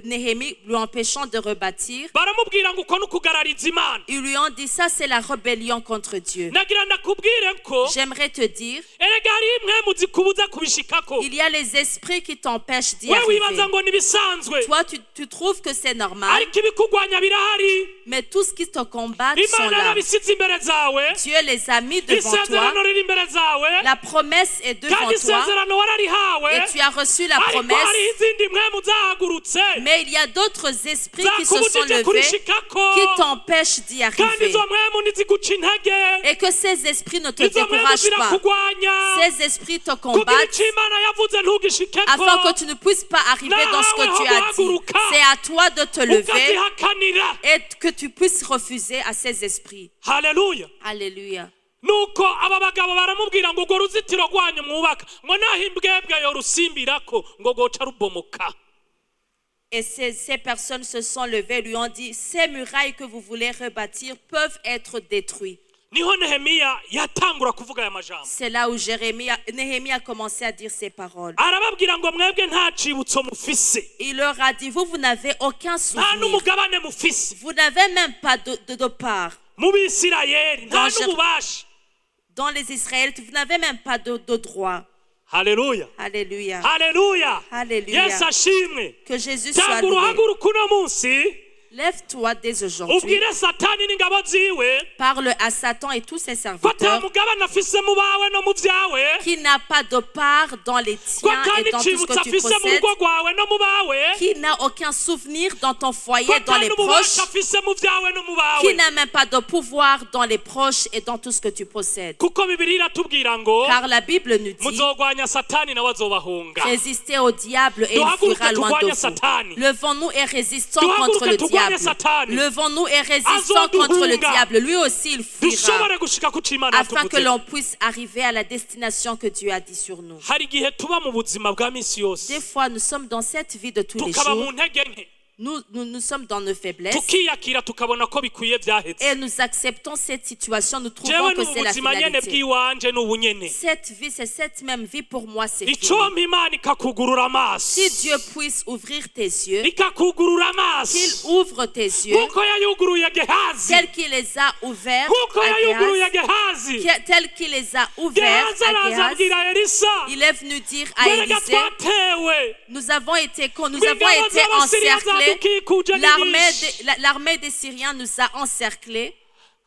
Néhémie, lui empêchant de rebâtir, baramubwira ngo uko nukugarariza Imana. Ils lui ont dit, ça c'est la rébellion contre Dieu. Nagira ndakubwire ko J'aimerais te dire, erega hari impwemu zikubuza kubishikako. Il y a les esprits qui t'empêchent d'y We wibaza arriver. Ngo nibisanzwe, Toi, tu trouves que c'est normal, ariko ibikugwanya birahari. Mais tout ce qui te combat sont Imana là. yarabisize imbere zawe. Dieu les a mis devant toi. Isezerano riri imbere zawe. La promesse est devant Kandi toi isezerano wararihawe, et tu as reçu la ariko promesse. Hariho izindi mpwemu zahagurutse Mais il y a d'autres esprits qui se sont zakubujije levés kurishikako, qui t'empêchent d'y kandi arriver. Izo mpwemu ntiziguca intege. Et que ces esprits ne te Izo mpwemu découragent pas. zirakugwanya Ces esprits te kugira combattent icyo Imana yavuze ntugishikeko, afin que tu ne puisses pas arriver dans ce que tu as dit. C'est à toi de te lever ukazihakanira. Et que tu puisses refuser à ces esprits. Haleluya. Alléluia. Nuko aba bagabo baramubwira ngo urwo ruzitiro rwanyu mwubaka ngo naho imbwebwe yorusimbirako ngo goca rubomoka. Et ces personnes se sont levées et lui ont dit, ces murailles que vous voulez rebâtir peuvent être détruites. Niho Nehemiya yatangura kuvuga aya majambo. C'est là où Néhémie a commencé à dire ces paroles. Arababwira ngo mwebwe nta cibutso mufise, Il leur a dit, vous, vous n'avez aucun nta souvenir. N'umugabane mufise Vous n'avez même pas de part. Mu Bisirayeli, nta n'ububasha. Dans les Israélites, vous n'avez même pas de droit. Haleluya. Alléluia. Haleluya. Alléluia. Yesu ashimwe. Que Jésus soit Tangura loué. uhaguruka uno munsi, Lève-toi dès aujourd'hui. Ubwire Satani n'ingabo ziwe Parle à Satan et tous ses ko ata serviteurs mugabane afise mu bawe no mu byawe, qui n'a pas de part dans les ko tiens ata et dans tout ce n'icibutso que tu afise mu possèdes, rugo rwawe no mu bawe, qui n'a aucun souvenir dans ton foyer, ko dans ata les n'ububasha proches, afise mu byawe no mu bawe, qui n'a même pas de pouvoir dans les proches et dans tout ce que tu possèdes. Kuko Bibiliya iratubwira ngo Car la Bible nous dit, muzogwanya Satani nawe azobahunga. Résistez au diable et il Duhaguruke fuira loin turwanye de vous. Satani. Levons-nous et résistons Duhaguruke contre le turwanye diable. Satani. Levons-nous et résistons contre le Azoduhunga. Diable. Lui aussi, il fuira. Dushobore gushika ku c'Imana Afin que yatuvuze. L'on puisse arriver à la destination que Dieu a dit sur nous. Hari igihe tuba mu buzima bwa misi yose, Des fois, nous sommes dans cette vie de tous les tukaba mu jours. ntege nke, Nous sommes dans nos faiblesses tukiyakira tukabona ko bikwiye byaheze. Et nous acceptons cette situation. Nous trouvons Jewe que n'ubu c'est la buzima nyene finalité. bw'iwanje n'ubu nyene. Cette vie, c'est cette même vie pour moi, c'est fini. Icompa Imana ikakugurura amaso, Si Dieu puisse ouvrir tes yeux, ikakugurura amaso qu'il ouvre tes yeux, nk'uko yayuguruye Gehazi, tel qu'il les a ouverts nk'uko à yayuguruye Géasi, Gehazi. tel qu'il les a ouverts Gehazi à araza Géasi, abwira Elisa, il est venu dire à erega Élisée, twatewe, nous avons ng'ingabo été z'Abasiriya encerclés. zadukikuje ni L'armée nyinshi. L'armée des Syriens nous a encerclés.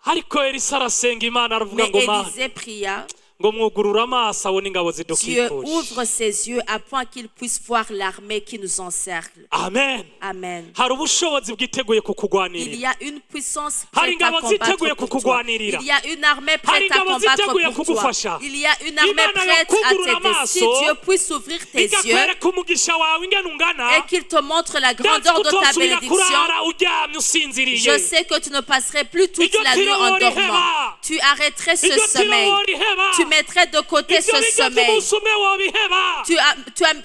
Ariko Elisa arasenga Imana aravuga Mais ngo Mana, Élisée pria. Ngo mwugurure amaso abone ingabo Dieu zidukikuje. Ouvre ses yeux à point qu'il puisse voir l'armée qui nous encercle. Amen. Amen. Hari ubushobozi bwiteguye Il kukugwanirira. Y a une puissance Hari prête à ingabo combattre ziteguye pour toi. kukugwanirira. Il y a une armée Hari prête à ingabo combattre ziteguye pour toi. kugufasha. Il y a une armée Imana prête à yokugurura t'aider. Si amaso, Dieu puisse ouvrir tes yeux ikakwereka umugisha wawe ingene ungana, et qu'il te montre la ndazi grandeur ko de ta utosubira bénédiction, kurara uryamye usinziriye. je sais que tu ne passerais plus toute Iryo la nuit tiro en dormant. woriheba. Tu arrêterais ce Iryo tiro sommeil. woriheba. Tu mettrais de côté Ibyo ce biryo sommeil. by'umunsi umwe wobiheba.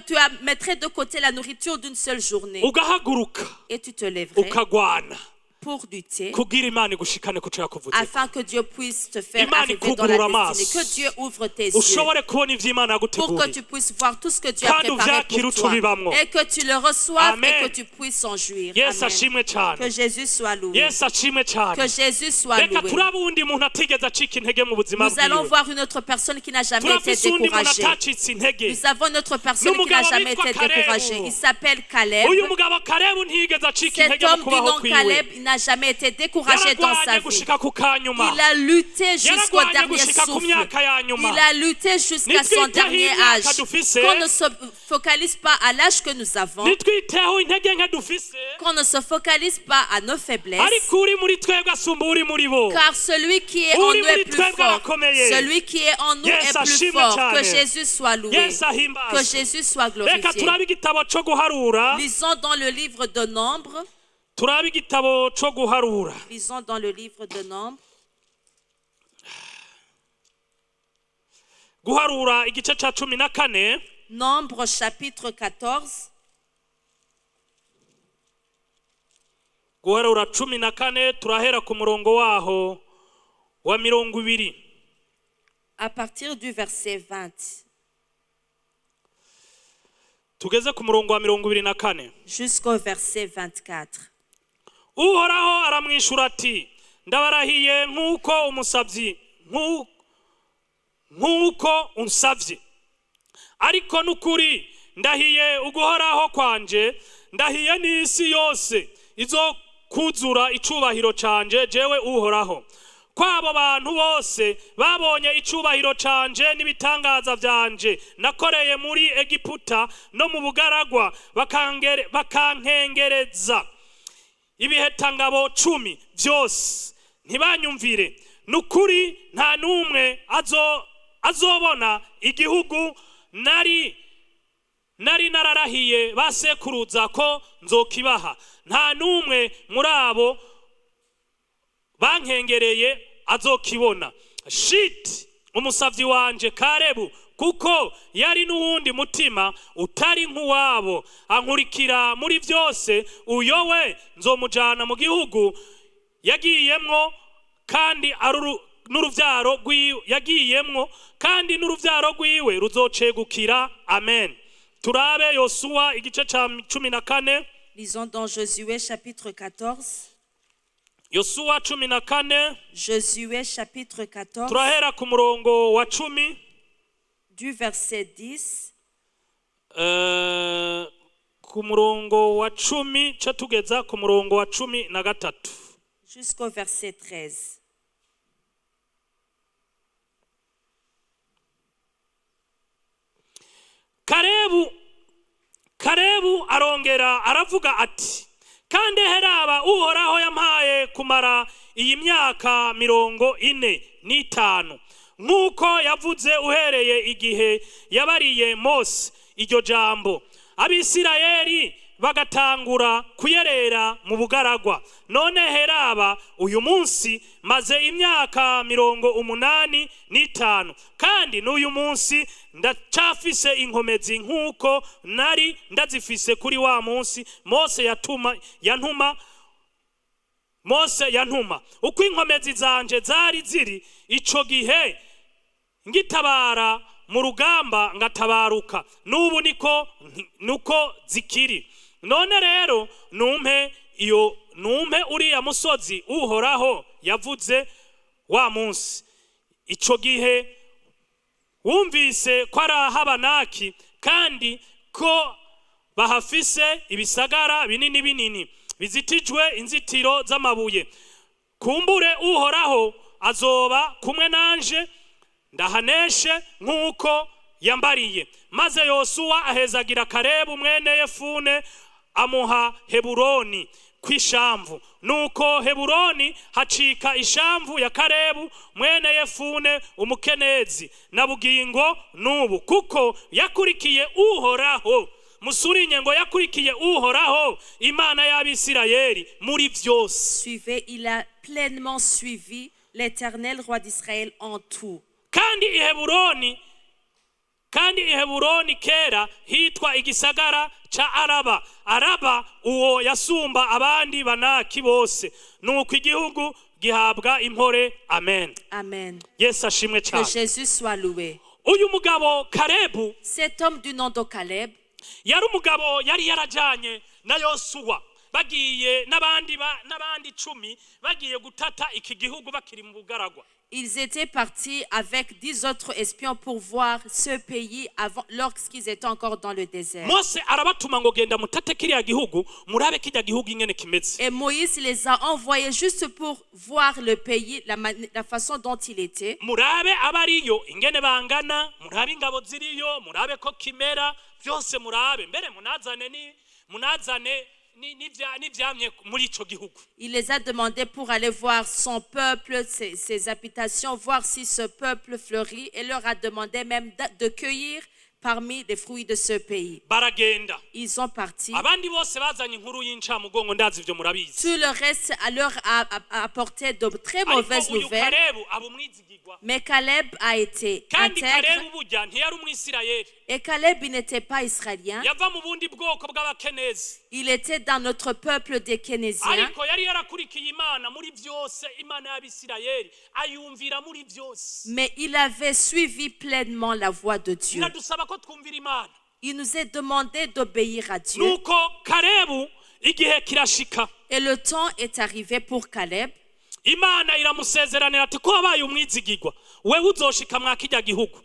Tu mettrais de côté la nourriture d'une seule journée. Ugahaguruka, Et tu te lèverais ukagwana pour lutter kugira Imana igushikane ku co yakuvuze, afin que Dieu puisse te faire Imana arriver dans la ikugurura amaso. Destinée. Que Dieu ouvre tes yeux Ushobore kubona ivyo Imana pour que yaguteguriye, tu puisses voir tout ce que Dieu a kandi préparé uvyakire pour toi. ucubibamwo. Et que tu le reçoives Amen. Et que tu puisses en jouir. Yesu Amen. ashimwe cyane. Que Jésus soit loué. Yesu ashimwe cyane. Que Jésus soit Reka loué. turabe uwundi muntu atigeze acika intege mu buzima Nous allons bwiwe. Voir une autre personne qui n'a jamais été Turafise uwundi muntu découragée. atacitse intege. Nous avons une autre personne qui n'a N'umugabo jamais witwa été Kalebu. découragée. Il s'appelle Caleb. Uyu mugabo Kalebu ntiyigeze acika Cet intege mu homme du kubaho nom kwiwe. Caleb, il n'a jamais été découragé dans sa Yaragwanye vie. gushika ku kanyuma. Il a lutté jusqu'au Yaragwanye dernier gushika ku souffle. Myaka ya nyuma. Il a lutté jusqu'à son Nitwiteho dernier imyaka âge. Dufise. Qu'on ne se focalise pas à l'âge que nous avons, Nitwiteho intege nke dufise, qu'on ne se focalise pas à nos faiblesses, ariko uri muri twebwe asumba uri muri bo. Car celui qui est en Uri nous est muri plus twebwe fort. Arakomeye. Celui qui est en nous Yesu est plus ashimwe fort. Cyane. Que Jésus soit loué. Yesu Que ahimbazwe. Jésus soit Reka glorifié. turabe igitabo cyo guharura. Lisons dans le livre de Nombres. Turabe igitabo cyo guharura. Lisons dans le livre de Nombres. Guharura igice cya 14. Nombre chapitre 14. Guharura 14 turahera ku murongo waho wa 20. À partir du verset 20. Tugeze ku murongo wa 24. Jusqu'au verset 24. Uhoraho aramwishura ati ndabarahiye nk'uko umusabyi nk'uko unsabye ariko n'ukuri ndahiye uguhoraho kwanje ndahiye n'isi yose izo kuzura icubahiro canje jewe Uhoraho kwabo bantu bose babonye icubahiro canje n'ibitangaza vyanje nakoreye muri Egiputa no mu bugaragwa bakankengereza ibihetangabo 10 byose ntibanyumvire nukuri nta n'umwe azobona igihugu nari nararahiye basekuruza ko nzokibaha nta n'umwe muri abo bankengereye azokibona shiti umusavyi wanje Karebu kuko yari n'uwundi mutima utari nk'uwabo ankurikira muri byose uyo we nzomujana mu gihugu yagiyemwo kandi n'uruvyaro rwiwe yagiyemwo kandi n'uruvyaro rwiwe ruzocegukira amen. Turabe Yosuwa igice ca 14. Lisons dans Josué chapitre 14. Yosuwa 14. Josué chapitre 14. Turahera ku murongo wa 10. Du verset 10. Ku murongo wa 10 ca tugeza ku murongo wa 13. Jusqu'au verset 13. Karebu arongera aravuga ati kandi heraba Uhoraho yampaye kumara iyi myaka 45 nk'uko yavuze uhereye igihe yabariye Mose iryo jambo Abisirayeli bagatangura kuyerera mu bugaragwa none heraba uyu munsi maze imyaka 85 kandi n'uyu munsi ndacafise inkomezi nk'uko nari ndazifise kuri wa munsi Mose yantuma uko inkomezi zanje zari ziri ico gihe ngitabara mu rugamba ngatabaruka n'ubu niko nuko zikiri none rero numpe uriya musozi Uhoraho yavuze wa munsi ico gihe wumvise ko ari ahabanaki kandi ko bahafise ibisagara binini binini bizitijwe inzitiro z'amabuye kumbure Uhoraho azoba kumwe nanje ndahaneshe nk'uko yambariye maze Yosuwa ahezagira Karebu mwene Yefune amuha Heburoni kwishamvu nuko Heburoni hacika ishamvu ya Karebu mwene Yefune umukenezi na bugingo nubu kuko yakurikiye Uhoraho musurinye ngo yakurikiye Uhoraho Imana y'Abisirayeli muri byose. Suivez, il a pleinement suivi l'Éternel roi d'Israël en tout. Kandi i Heburoni kera hitwa igisagara ca Araba Araba uwo yasumba abandi banaki bose nuko igihugu gihabwa impore amen. Amen. Yesu ashimwe Que cyane. Jésus soit loué. Uyu mugabo Karebu Cet homme du nom de Caleb yari umugabo yari yarajanye na Yosuwa bagiye n'abandi 10 bagiye gutata iki gihugu bakiri mu bugaragwa. Ils étaient partis avec 10 autres espions pour voir ce pays avant, lorsqu'ils étaient encore dans le désert. Mose arabatuma ngo genda mutate kiriya gihugu murabe kijya gihugu ingene kimeze. Et Moïse les a envoyés juste pour voir le pays, la façon dont il était. Murabe abariyo ingene bangana murabe ingabo ziriyo murabe ko kimera byose murabe mbere munazane n'ivyamye muri ico gihugu. Il les a demandé pour aller voir son peuple, ses habitations, voir si ce peuple fleurit, et leur a demandé même de cueillir parmi les fruits de ce pays. Baragenda. Ils sont partis. Abandi bose bazanye inkuru y'incamugongo ndazi ivyo murabizi. Tout le reste leur a apporté de très mauvaises Ariko uyu nouvelles. Karebu aba umwizigirwa. Mais Caleb a été Kandi intègre. Karebu burya ntiyari umwisirayeli. Et Caleb, il n'était pas israélien. Yava mu bundi bwoko bw'abakenezi. Il était dans notre peuple des Kénésiens. Ariko yari yarakurikiye Imana muri byose Imana y'Abisirayeli ayumvira muri byose. Mais il avait suivi pleinement la voie de Dieu. Biradusaba ko twumvira Imana. Il nous est demandé d'obéir à Dieu. Nuko Karebu igihe kirashika. Et le temps est arrivé pour Caleb. Imana iramusezeranira ati ko wabaye umwizigirwa wewe uzoshika mwa kirya gihugu.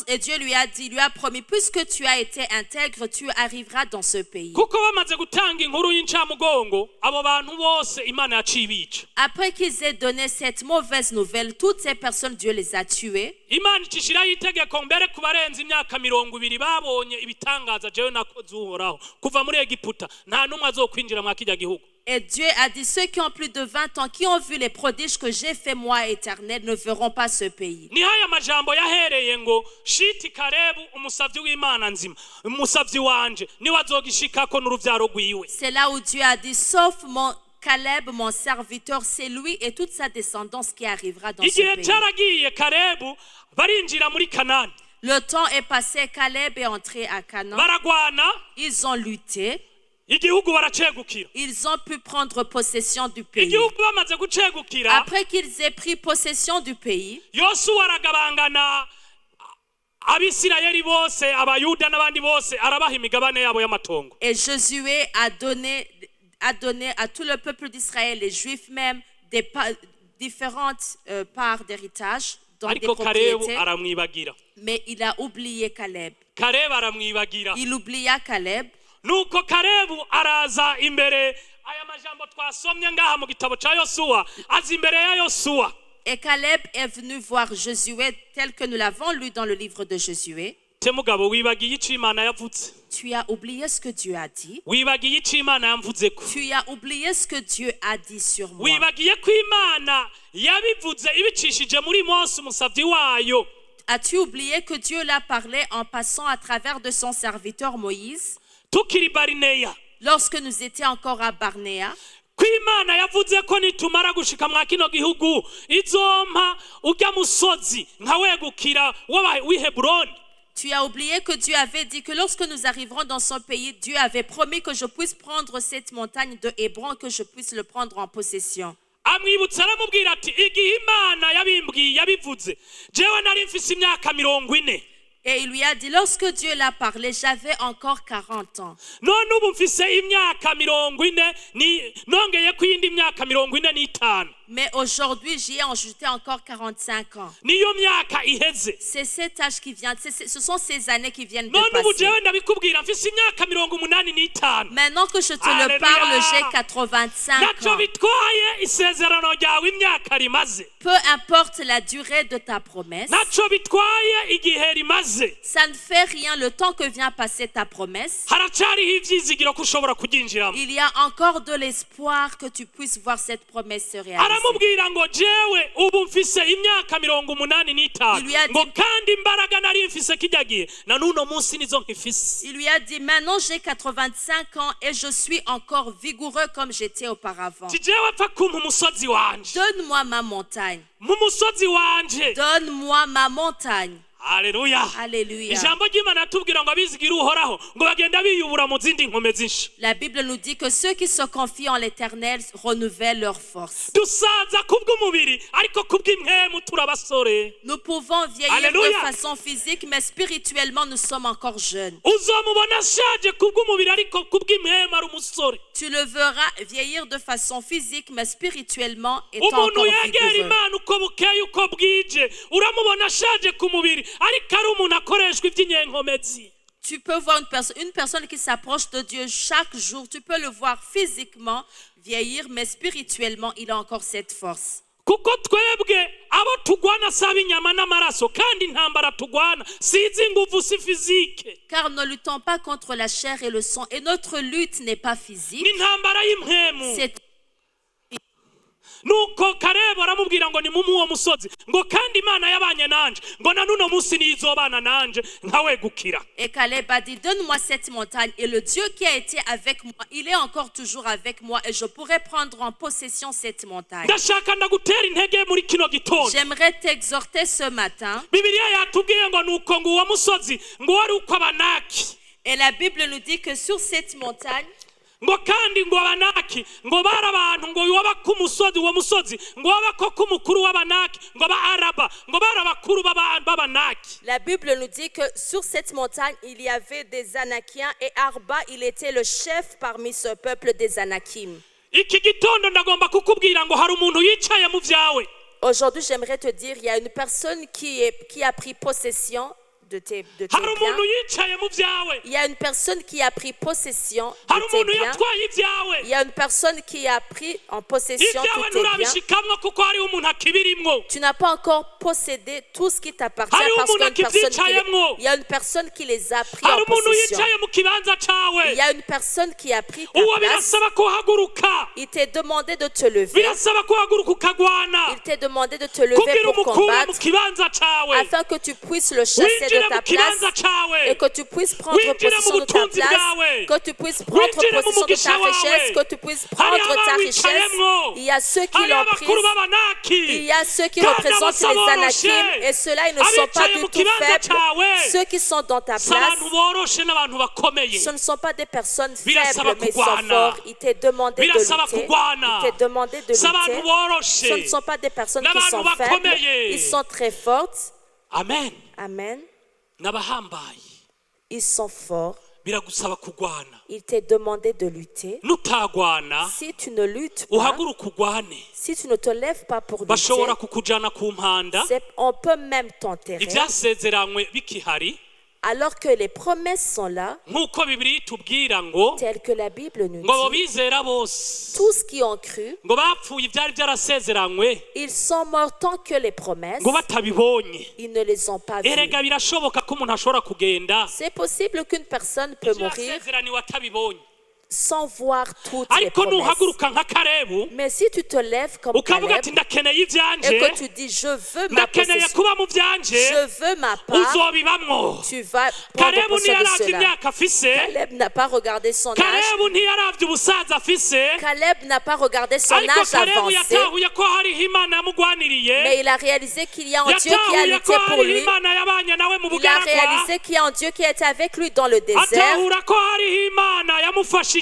Et Dieu lui a dit, lui a promis, puisque tu as été intègre, tu arriveras dans ce pays. Kuko bamaze gutanga inkuru y'incamugongo abo bantu bose Imana yaciye ibica. Après qu'ils aient donné cette mauvaise nouvelle, toutes ces personnes, Dieu les a tuées. Imana icishiraho itegeko mbere ku barenze imyaka 20 babonye ibitangaza jewe nakoze Uhoraho kuva muri Egiputa nta n'umwe azokwinjira mwa kirya gihugu. Et Dieu a dit, ceux qui ont plus de 20 ans, qui ont vu les prodiges que j'ai fait moi, Éternel, ne verront pas ce pays. Niho aya majambo yahereye ngo shiti Karebu umusavyi w'Imana nzima umusavyi wanje niwe azogishikako n'uruvyaro rwiwe. C'est là où Dieu a dit, sauf mon Caleb, mon serviteur, c'est lui et toute sa descendance qui arrivera dans ce Igihe pays. Cyaragiye Karebu barinjira muri Kanani. Le temps est passé, Caleb est entré à Canaan. Baragwana. Ils ont lutté, Igihugu baracegukira. Ils ont pu prendre possession du pays. Igihugu bamaze gucegukira Après qu'ils aient pris possession du pays, Yosuwa aragabangana Abisirayeli bose Abayuda n'abandi bose arabaha imigabane yabo y'amatongo. Et Josué a donné à tout le peuple d'Israël, les Juifs même, différentes parts d'héritage dans des Ariko Karebu propriétés. aramwibagira. Mais il a oublié Caleb. Karebu aramwibagira. Il oublia Caleb. Nuko Karebu araza imbere aya majambo twasomye ngaha mu gitabo cya Yosuwa aza imbere ya Yosuwa. Et Caleb est venu voir Josué tel que nous l'avons lu dans le livre de Josué. Te mugabo wibagiye icyo Imana yavuze. Tu as oublié ce que Dieu a dit. Wibagiye icyo Imana yamvuze ko. Tu as oublié ce que Dieu a dit sur moi. Wibagiye ko Imana yabivuze ibicishije muri Mose umusavyi wayo. As-tu oublié que Dieu l'a parlé en passant à travers de son serviteur Moïse Tukiri Barineya lorsque nous étions encore à Barnéa? Ko Imana yavuze ko nitumara gushika mwa kino gihugu izompa urya musozi nkawegukira w'aba- w'i Heburoni. Tu as oublié que Dieu avait dit que lorsque nous arriverons dans son pays, Dieu avait promis que je puisse prendre cette montagne de Hébron, que je puisse le prendre en possession. Amwibutsa aramubwira ati igihe Imana yabimbwiye yabivuze jewe nari mfise imyaka 40. Et il lui a dit, lorsque Dieu l'a parlé, j'avais encore 40 ans. None ubu mfise imyaka 40 ni nongeye ko iyindi myaka 45. Mais aujourd'hui, j'y ai ajouté encore 45 ans. Niyo myaka iheze. C'est cet âge qui vient, ce sont ces années qui viennent de None ubu passer. Jewe ndabikubwira mfise imyaka 85. Maintenant que je te le Alléluia. parle, j'ai 85 Ntacyo ans. Bitwaye isezerano ryawe imyaka rimaze. Peu importe la durée de ta promesse, Ntacyo bitwaye igihe rimaze. Ça ne fait rien le temps que vient passer ta promesse. Haracyariho ibyizigiro ko ushobora kuryinjiramo. Il y a encore de l'espoir que tu puisses voir cette promesse se réaliser. Aramubwira ngo jewe ubu mfise imyaka 85 Il lui a dit- ngo kandi imbaraga nari mfise kirya gihe na n'uno munsi nizo nkifise. Il lui a dit, maintenant j'ai 85 ans et je suis encore vigoureux comme j'étais auparavant. Ti jewe pfa kumpa umusozi wanje. Donne-moi ma montagne. Mu musozi wanje. Donne-moi ma montagne. Haleluya. Alléluia. Ijambo ry'Imana yatubwira ngo abizigira Uhoraho ngo bagenda biyubura mu zindi nkomezi nsha. La Bible nous dit que ceux qui se confient en l'Éternel renouvellent leur force. Dusaza kubw'umubiri ariko kubw'impwemu turi abasore. Nous pouvons vieillir Alléluia. De façon physique, mais spirituellement, nous sommes encore jeunes. Uzomubona ashaje kubw'umubiri ariko kubw'impwemu ari umusore. Tu le verras vieillir de façon physique, mais spirituellement étant Umuntu encore yegera vigoureux. Imana uko bukeye uko bwije uramubona ashaje ku mubiri ariko ari umuntu akoreshwa iby'inyenkomezi. Tu peux voir une personne qui s'approche de Dieu chaque jour. Tu peux le voir physiquement vieillir, mais spirituellement, il a encore cette force. Kuko twebwe abo tugwana si ab'inyama n'amaraso kandi intambara tugwana si iz'inguvu si physique. Car nous ne luttons pas contre la chair et le sang, et notre lutte n'est pas physique. Ni intambara y'impwemu. C'est Nuko Karebu aramubwira ngo nimumuhe uwo musozi ngo kandi Imana yabanye nanje ngo na n'uno munsi nizobana nanje nkawegukira. Et Caleb a dit, donne-moi cette montagne. Et le Dieu qui a été avec moi, il est encore toujours avec moi et je pourrais prendre en possession cette montagne. Ndashaka ndagutera intege muri kino gitondo. J'aimerais t'exhorter ce matin. Bibiliya yatubwiye ngo nuko ngo uwo musozi ngo wari uko Abanaki. Et la Bible nous dit que sur cette montagne, Ngo kandi ngo Abanaki ngo bari abantu ngo waba ku musozi, uwo musozi ngo waba ko k'umukuru w'Abanaki ngo ba Araba ngo bari abakuru b'Abanaki. La Bible nous dit que sur cette montagne, il y avait des Anakiens et Arba, il était le chef parmi ce peuple des Anakim. Iki gitondo ndagomba kukubwira ngo hari umuntu yicaye mu byawe. Aujourd'hui, j'aimerais te dire, il y a une personne qui a pris possession de tes Hari biens. Umuntu yicaye mu byawe. Il y a une personne qui a pris possession de Hari tes umuntu biens. Yatwaye ibyawe. Il y a une personne qui a pris en possession Ibyawe tous tes biens. Nturabishikamwo kuko hariho umuntu akibirimwo. Tu n'as pas encore possédé tout ce qui t'appartient Hari parce umuntu qu'une personne qui les- akibyicayemwo. il y a une personne qui les a pris Hari en umuntu possession. yicaye mu kibanza cawe. Il y a une personne qui a pris ta Uwo place. Birasaba ko uhaguruka. Il t'est demandé de te lever. Birasaba ko uhaguruka ukagwana Il t'est demandé de te lever kugira pour umukure mu combattre kibanza cawe, afin que tu puisses le chasser de winjire ta mu kibanza place cawe, et que tu puisses prendre winjire mu possession de ta butunzi place, bwawe, que tu puisses prendre winjire mu possession de mugisha ta wawe. Richesse, que tu puisses Hari prendre ta richesse. abawicayemwo. Il y a ceux qui Hari l'ont prise. Abakuru b'Abanaki. Il y a ceux qui Kandi représentent abo les si Anakim aboroshe. et ceux-là, ils ne sont pas Abicaye du mu tout kibanza faibles. cawe. Ceux qui sont dans ta Si place, abantu boroshe n'abantu bakomeye. Ce ne sont pas des personnes Birasaba faibles, mais ils sont kugwana. Forts. Il t'est demandé de Birasaba lutter. Kugwana. Il t'est demandé de Si abantu lutter. boroshe. Ce ne sont pas des personnes qui N'abantu sont faibles. Bakomeye. Ils sont très fortes. Amen. Amen. N'abahambaye. Ils sont forts. Biragusaba kugwana. Il t'est demandé de lutter. Nutagwana, Si tu ne luttes pas, uhaguruke ugwane, si tu ne te lèves pas pour lutter, bashobora kukujana ku mpanda on peut même t'enterrer. Ibyasezeranywe bikihari. Alors que les promesses sont là, Nk'uko Bibiliya itubwira ngo telles que la Bible nous ngo abo dit, bizera bose tous qui ont cru, ngo bapfuye ibyari byarasezeranywe ils sont morts tant que les promesses, ngo batabibonye. Ils ne les ont pas vues. Erega birashoboka ko umuntu ashobora kugenda C'est possible qu'une personne peut ibyo mourir yasezeraniwe atabibonye. Sans voir toutes les Ariko promesses. nuhaguruka nka Kalebu Mais si tu te lèves comme ukavuga Caleb ati ndakeneye ibyanje, et que tu dis je veux ma ndakeneye possession, kuba mu byanje, je veux ma part, uzobibamwo. Tu vas prendre Kalebu possession de ntiyaravye cela. Imyaka afise. Caleb n'a pas regardé son âge. Kalebu ntiyaravye ubusaza afise. Caleb n'a pas regardé son Ariko âge Kalebu avancé, yatahuye ko hariho Imana yamugwaniriye. Mais il a réalisé qu'il y a un Dieu qui a Yatahuye lutté ko pour hariho lui. Imana yabanye nawe mu Il a bugaragwa. Réalisé qu'il y a un Dieu qui était avec lui dans le désert. Atahura ko hariho Imana yamufashije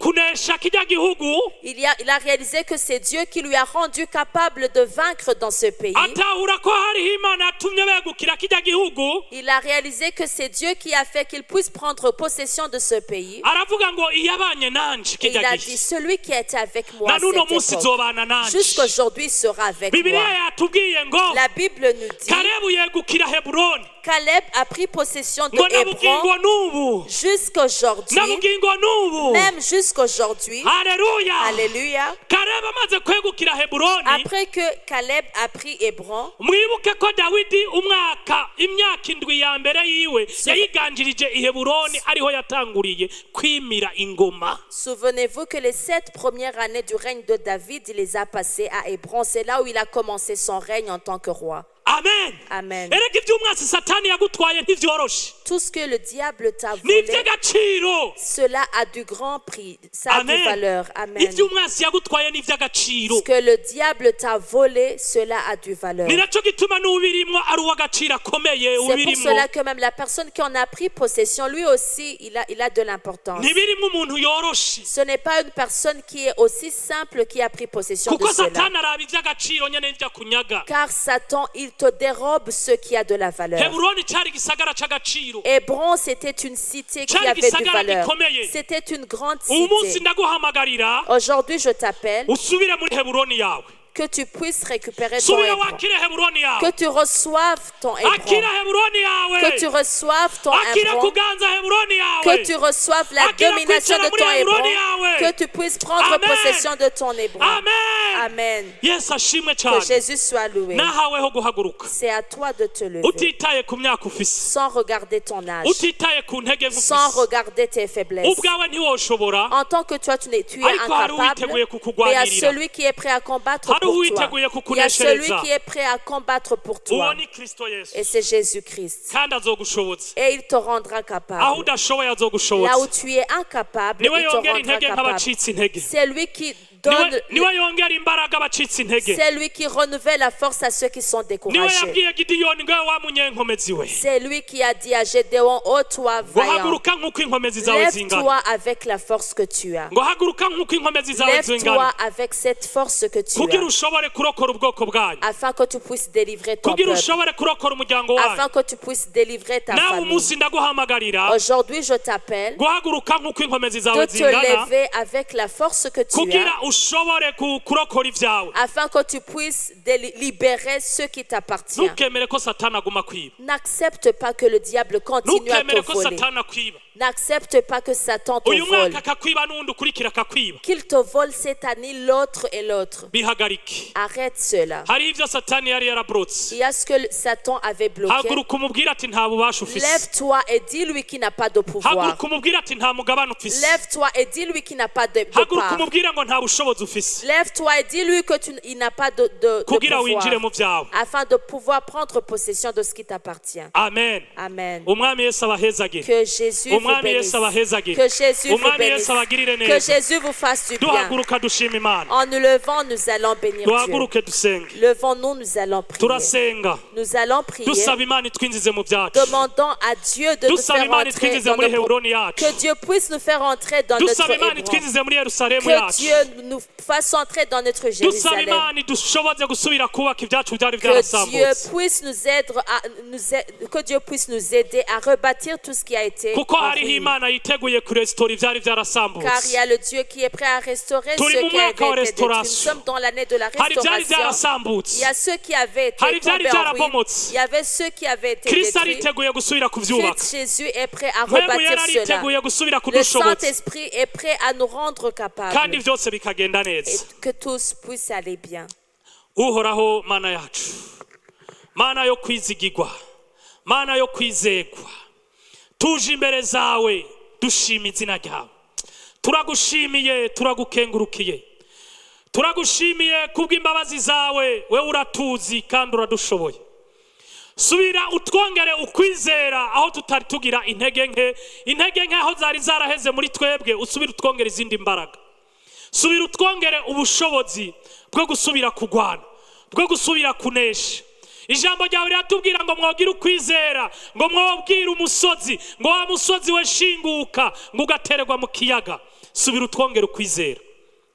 kunesha kirya gihugu. Il a réalisé que c'est Dieu qui lui a rendu capable de vaincre dans ce pays. Atahura ko hariho Imana yatumye begukira kirya gihugu. Il a réalisé que c'est Dieu qui a fait qu'il puisse prendre possession de ce pays. Aravuga ngo iyabanye nanje Et il kirya a gihe, dit, celui qui était avec moi na à n'uno cette munsi époque, izobana nanje. Jusqu'aujourd'hui sera avec Bibiliya moi. Yatubwiye ngo La Bible nous dit, Kalebu yegukira Heburoni Caleb a pris possession de ngo na bugingo Hébron n'ubu, jusqu'aujourd'hui, na bugingo n'ubu. Même jusqu'aujourd'hui. Haleluya. Alléluia. Kalebu amaze kwegukira Heburoni, Après que Caleb a pris Hébron, mwibuke ko Dawidi umwaka imyaka indwi ya mbere yiwe yayiganjirije i Heburoni ariho yatanguriye kwimira ingoma. Souvenez-vous que les 7 premières années du règne de David, il les a passées à Hébron. C'est là où il a commencé son règne en tant que roi. Amen. Amen. Erega iby'umwansi Satani yagutwaye ntibyoroshe. Tout ce que le diable t'a Ni volé, iby'agaciro. Cela a du grand prix, ça a du Amen. Valeur. Amen. Iby'umwansi yagutwaye ni iby'agaciro. Ce que le diable t'a volé, cela a du valeur. Ni nacyo gituma n'ubirimwo ari uw'agaciro akomeye. C'est pour Ubirimwo cela que même la personne qui en a pris possession, lui aussi, il a de l'importance. Ntibirimwo umuntu yoroshe. Ce n'est pas une personne qui est aussi simple qui a pris possession de Kuko cela. Satani araba iby'agaciro nyene n'ibyo akunyaga. Car Satan, il te dérobe ce qui a de la valeur. Heburoni cyari igisagara c'agaciro. Hébron, c'était une cité qui Cyari avait du igisagara valeur. Gikomeye. C'était une grande Uyu munsi cité. Ndaguhamagarira Aujourd'hui, je t'appelle usubire muri Heburoni yawe. Que tu puisses récupérer ton Subira Hébron. wakire Heburoni yawe. Que tu reçoives ton Hébron. Akira Heburoni yawe. Que tu reçoives ton Akira Hébron. Kuganza Heburoni yawe. Que tu reçoives la Akira domination de kwicara muri ton Hébron. Heburoni yawe. Que tu puisses prendre Amen. Possession de ton Hébron. Amen. Amen. Yesu ashimwe Que cyane. Jésus soit loué. Nahaweho guhaguruka C'est à toi de te lever. Utitaye ku myaka ufise, Sans regarder ton âge. Utitaye ku ntege nke Sans ufise. Regarder tes faiblesses. Ubwawe ntiwoshobora. En tant que toi, tu es Ariko hari incapable, uwiteguye mais il y a kukugwanirira. Celui qui est prêt à combattre Hari pour toi. Uwiteguye Il y a kukuneshereza. Celui qui est prêt à combattre pour toi. Uwo ni Kristo Yesu. Et c'est Jésus-Christ. Kandi azogushoboza. Et il te rendra Aho capable. udashoboye Là où azogushoboza. tu es incapable, Niwe il te yongera rendra intege capable. nk'abacitse intege. C'est lui qui Donne, Niwe, niwe yongera imbaraga abacitse intege. C'est lui qui renouvelle la force à ceux qui sont Niwe découragés. yabwiye Gidiyoni ngo wa munyenkomezi we, C'est lui qui a dit à Gédéon, ô toi ngo vaillant, haguruka nk'uko inkomezi zawe zingana, lève-toi avec la force que tu as. ngo haguruka nk'uko inkomezi zawe Lève-toi zingana, avec cette force que tu kugira as, ushobore kurokora ubwoko bwanyu, afin que tu puisses délivrer ton kugira peuple, ushobore kurokora umuryango wanyu. Afin que tu puisses délivrer ta Nawe famille. umunsi ndaguhamagarira Aujourd'hui, je t'appelle guhaguruka nk'uko inkomezi zawe de te zingana, lever avec la force que tu kugira as, ushobore kurokora ibyawe. Afin que tu puisses libérer ceux qui t'appartiennent. Ntukemere ko Satani aguma kwiba. N'accepte pas que le diable continue à te Ntukemere ko voler. Satani akwiba. N'accepte pas que Satan te Uyu vole. mwaka akakwiba n'uwundi ukurikira akakwiba. Qu'il te vole cette année, l'autre et l'autre. Bihagarike. Arrête cela. Hari ibyo Satani yari yaraburutse. Il y a ce que Satan avait bloqué. Haguruka umubwire ati nta bubasha ufise. Lève-toi et dis-lui qu'il n'a pas de pouvoir. Haguruka umubwire ati nta mugabane ufise. Lève-toi et dis-lui qu'il n'a pas de Haguruka part. umubwire ngo nta bushobozi ufise, Lève-toi et dis-lui que tu, il n'a pas de kugira pouvoir. winjire mu byawe. Afin de pouvoir prendre possession de ce qui t'appartient. Amen. Amen. Umwami Yesu abahezagire. Que Jésus vous Umwami bénisse. Yesu abahezagire. Que Jésus vous Umwami bénisse. Yesu abagirire Que neza. Jésus vous fasse du bien. Duhaguruka dushima Imana. En nous levant, nous allons bénir Dieu. Duhaguruke dusenge. Levons-nous, nous allons prier. Turasenga Nous allons prier, dusaba Imana itwinjize mu byacu. Demandant à Dieu de nous Dusaba faire Imana entrer itwinjize dans muri notre... Heburoni yacu. Que Dieu puisse nous faire entrer dans notre Dusaba Imana Hébron. itwinjize muri Yerusalemu Que yacu. Dieu nous fasse entrer dans notre Dusaba Jérusalem. Imana idushoboze gusubira kubaka ibyacu byari Que Dieu byarasambutse, puisse nous aider à, nous a- que Dieu puisse nous aider à rebâtir tout ce qui a été kuko en hariho ruine. Imana yiteguye kuresitora ibyari Car il y byarasambutse. a le Dieu qui est prêt à restaurer Turi ce mu qui avait mwaka wa été détruit. Nous restauration. sommes dans l'année de la Hari ibyari restauration. byarasambutse. Il y a ceux qui avaient été Hari ibyari tombés en ruine. byarabomotse. Il y avait ceux qui avaient été Kristo détruits. ariteguye gusubira kubyubaka. Christ Jésus est prêt à Mpwemu rebâtir yari cela. ariteguye gusubira Le kudushoboza, Saint-Esprit est prêt à nous rendre capables kandi byose bikagenda neza. Et que tous puissent aller bien. Uhoraho Mana yacu, Mana yo kwizigirwa, Mana yo kwizegwa, tuje imbere zawe dushima izina ryawe. Turagushimiye, turagukengurukiye, turagushimiye kubw'imbabazi zawe. Wewe uratuzi kandi uradushoboye. Subira utwongere ukwizera aho tutari tugira intege nke, intege nke aho zari zaraheze muri twebwe. Usubire utwongere izindi mbaraga, subira utwongere ubushobozi bwo gusubira kugwana, bwo gusubira kunesha. Ijambo ryawe riratubwira ngo mwogire ukwizera, ngo mwobwire umusozi ngo wa musozi we shinguka, ngo ugatererwa mu kiyaga. Subira utwongere ukwizera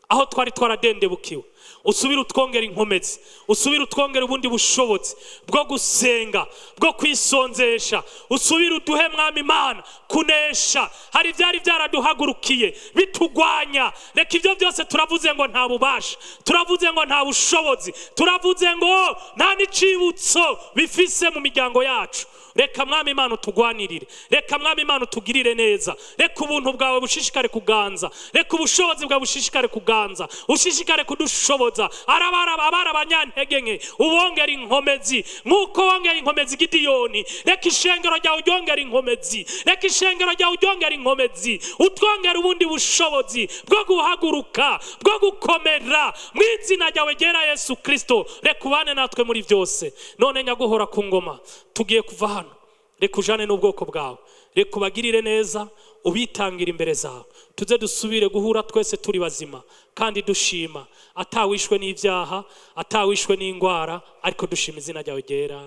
aho twari twaradendebukiwe, usubire utwongere inkomezi, usubire utwongere ubundi bushobozi bwo gusenga, bwo kwisonzesha. Usubire uduhe, Mwami Imana, kunesha. Hari ibyari byaraduhagurukiye bitugwanya. Reka ibyo byose turavuze ngo nta bubasha, turavuze ngo nta bushobozi, turavuze ngo nta n'icibutso bifise mu miryango yacu. Reka, Mwami Imana, utugwanirire. Reka, Mwami Imana, utugirire neza. Reka ubuntu bwawe bushishikare kuganza, reka ubushobozi bwawe bushishikare kuganza, ushishikare kudushoboza. Arabara abari abanyantege nke ubongera inkomezi nk'uko wongera inkomezi Gidiyoni. Reka ishengero ryawe uryongera inkomezi, reka ishengero ryawe uryongera inkomezi, utwongera ubundi bushobozi bwo guhaguruka, bwo gukomera mu izina ryawe ryera Yesu Kristo. Reka ubane natwe muri byose. None nyaguhora ku ngoma, tugiye kuva hano, reka ujane n'ubwoko bwawe, reka ubagirire neza, ubitangira imbere zawe. Tuze dusubire guhura twese turi bazima kandi dushima, atawishwe n'ibyaha, atawishwe n'indwara, ariko dushima izina ryawe ryera.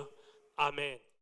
Amen.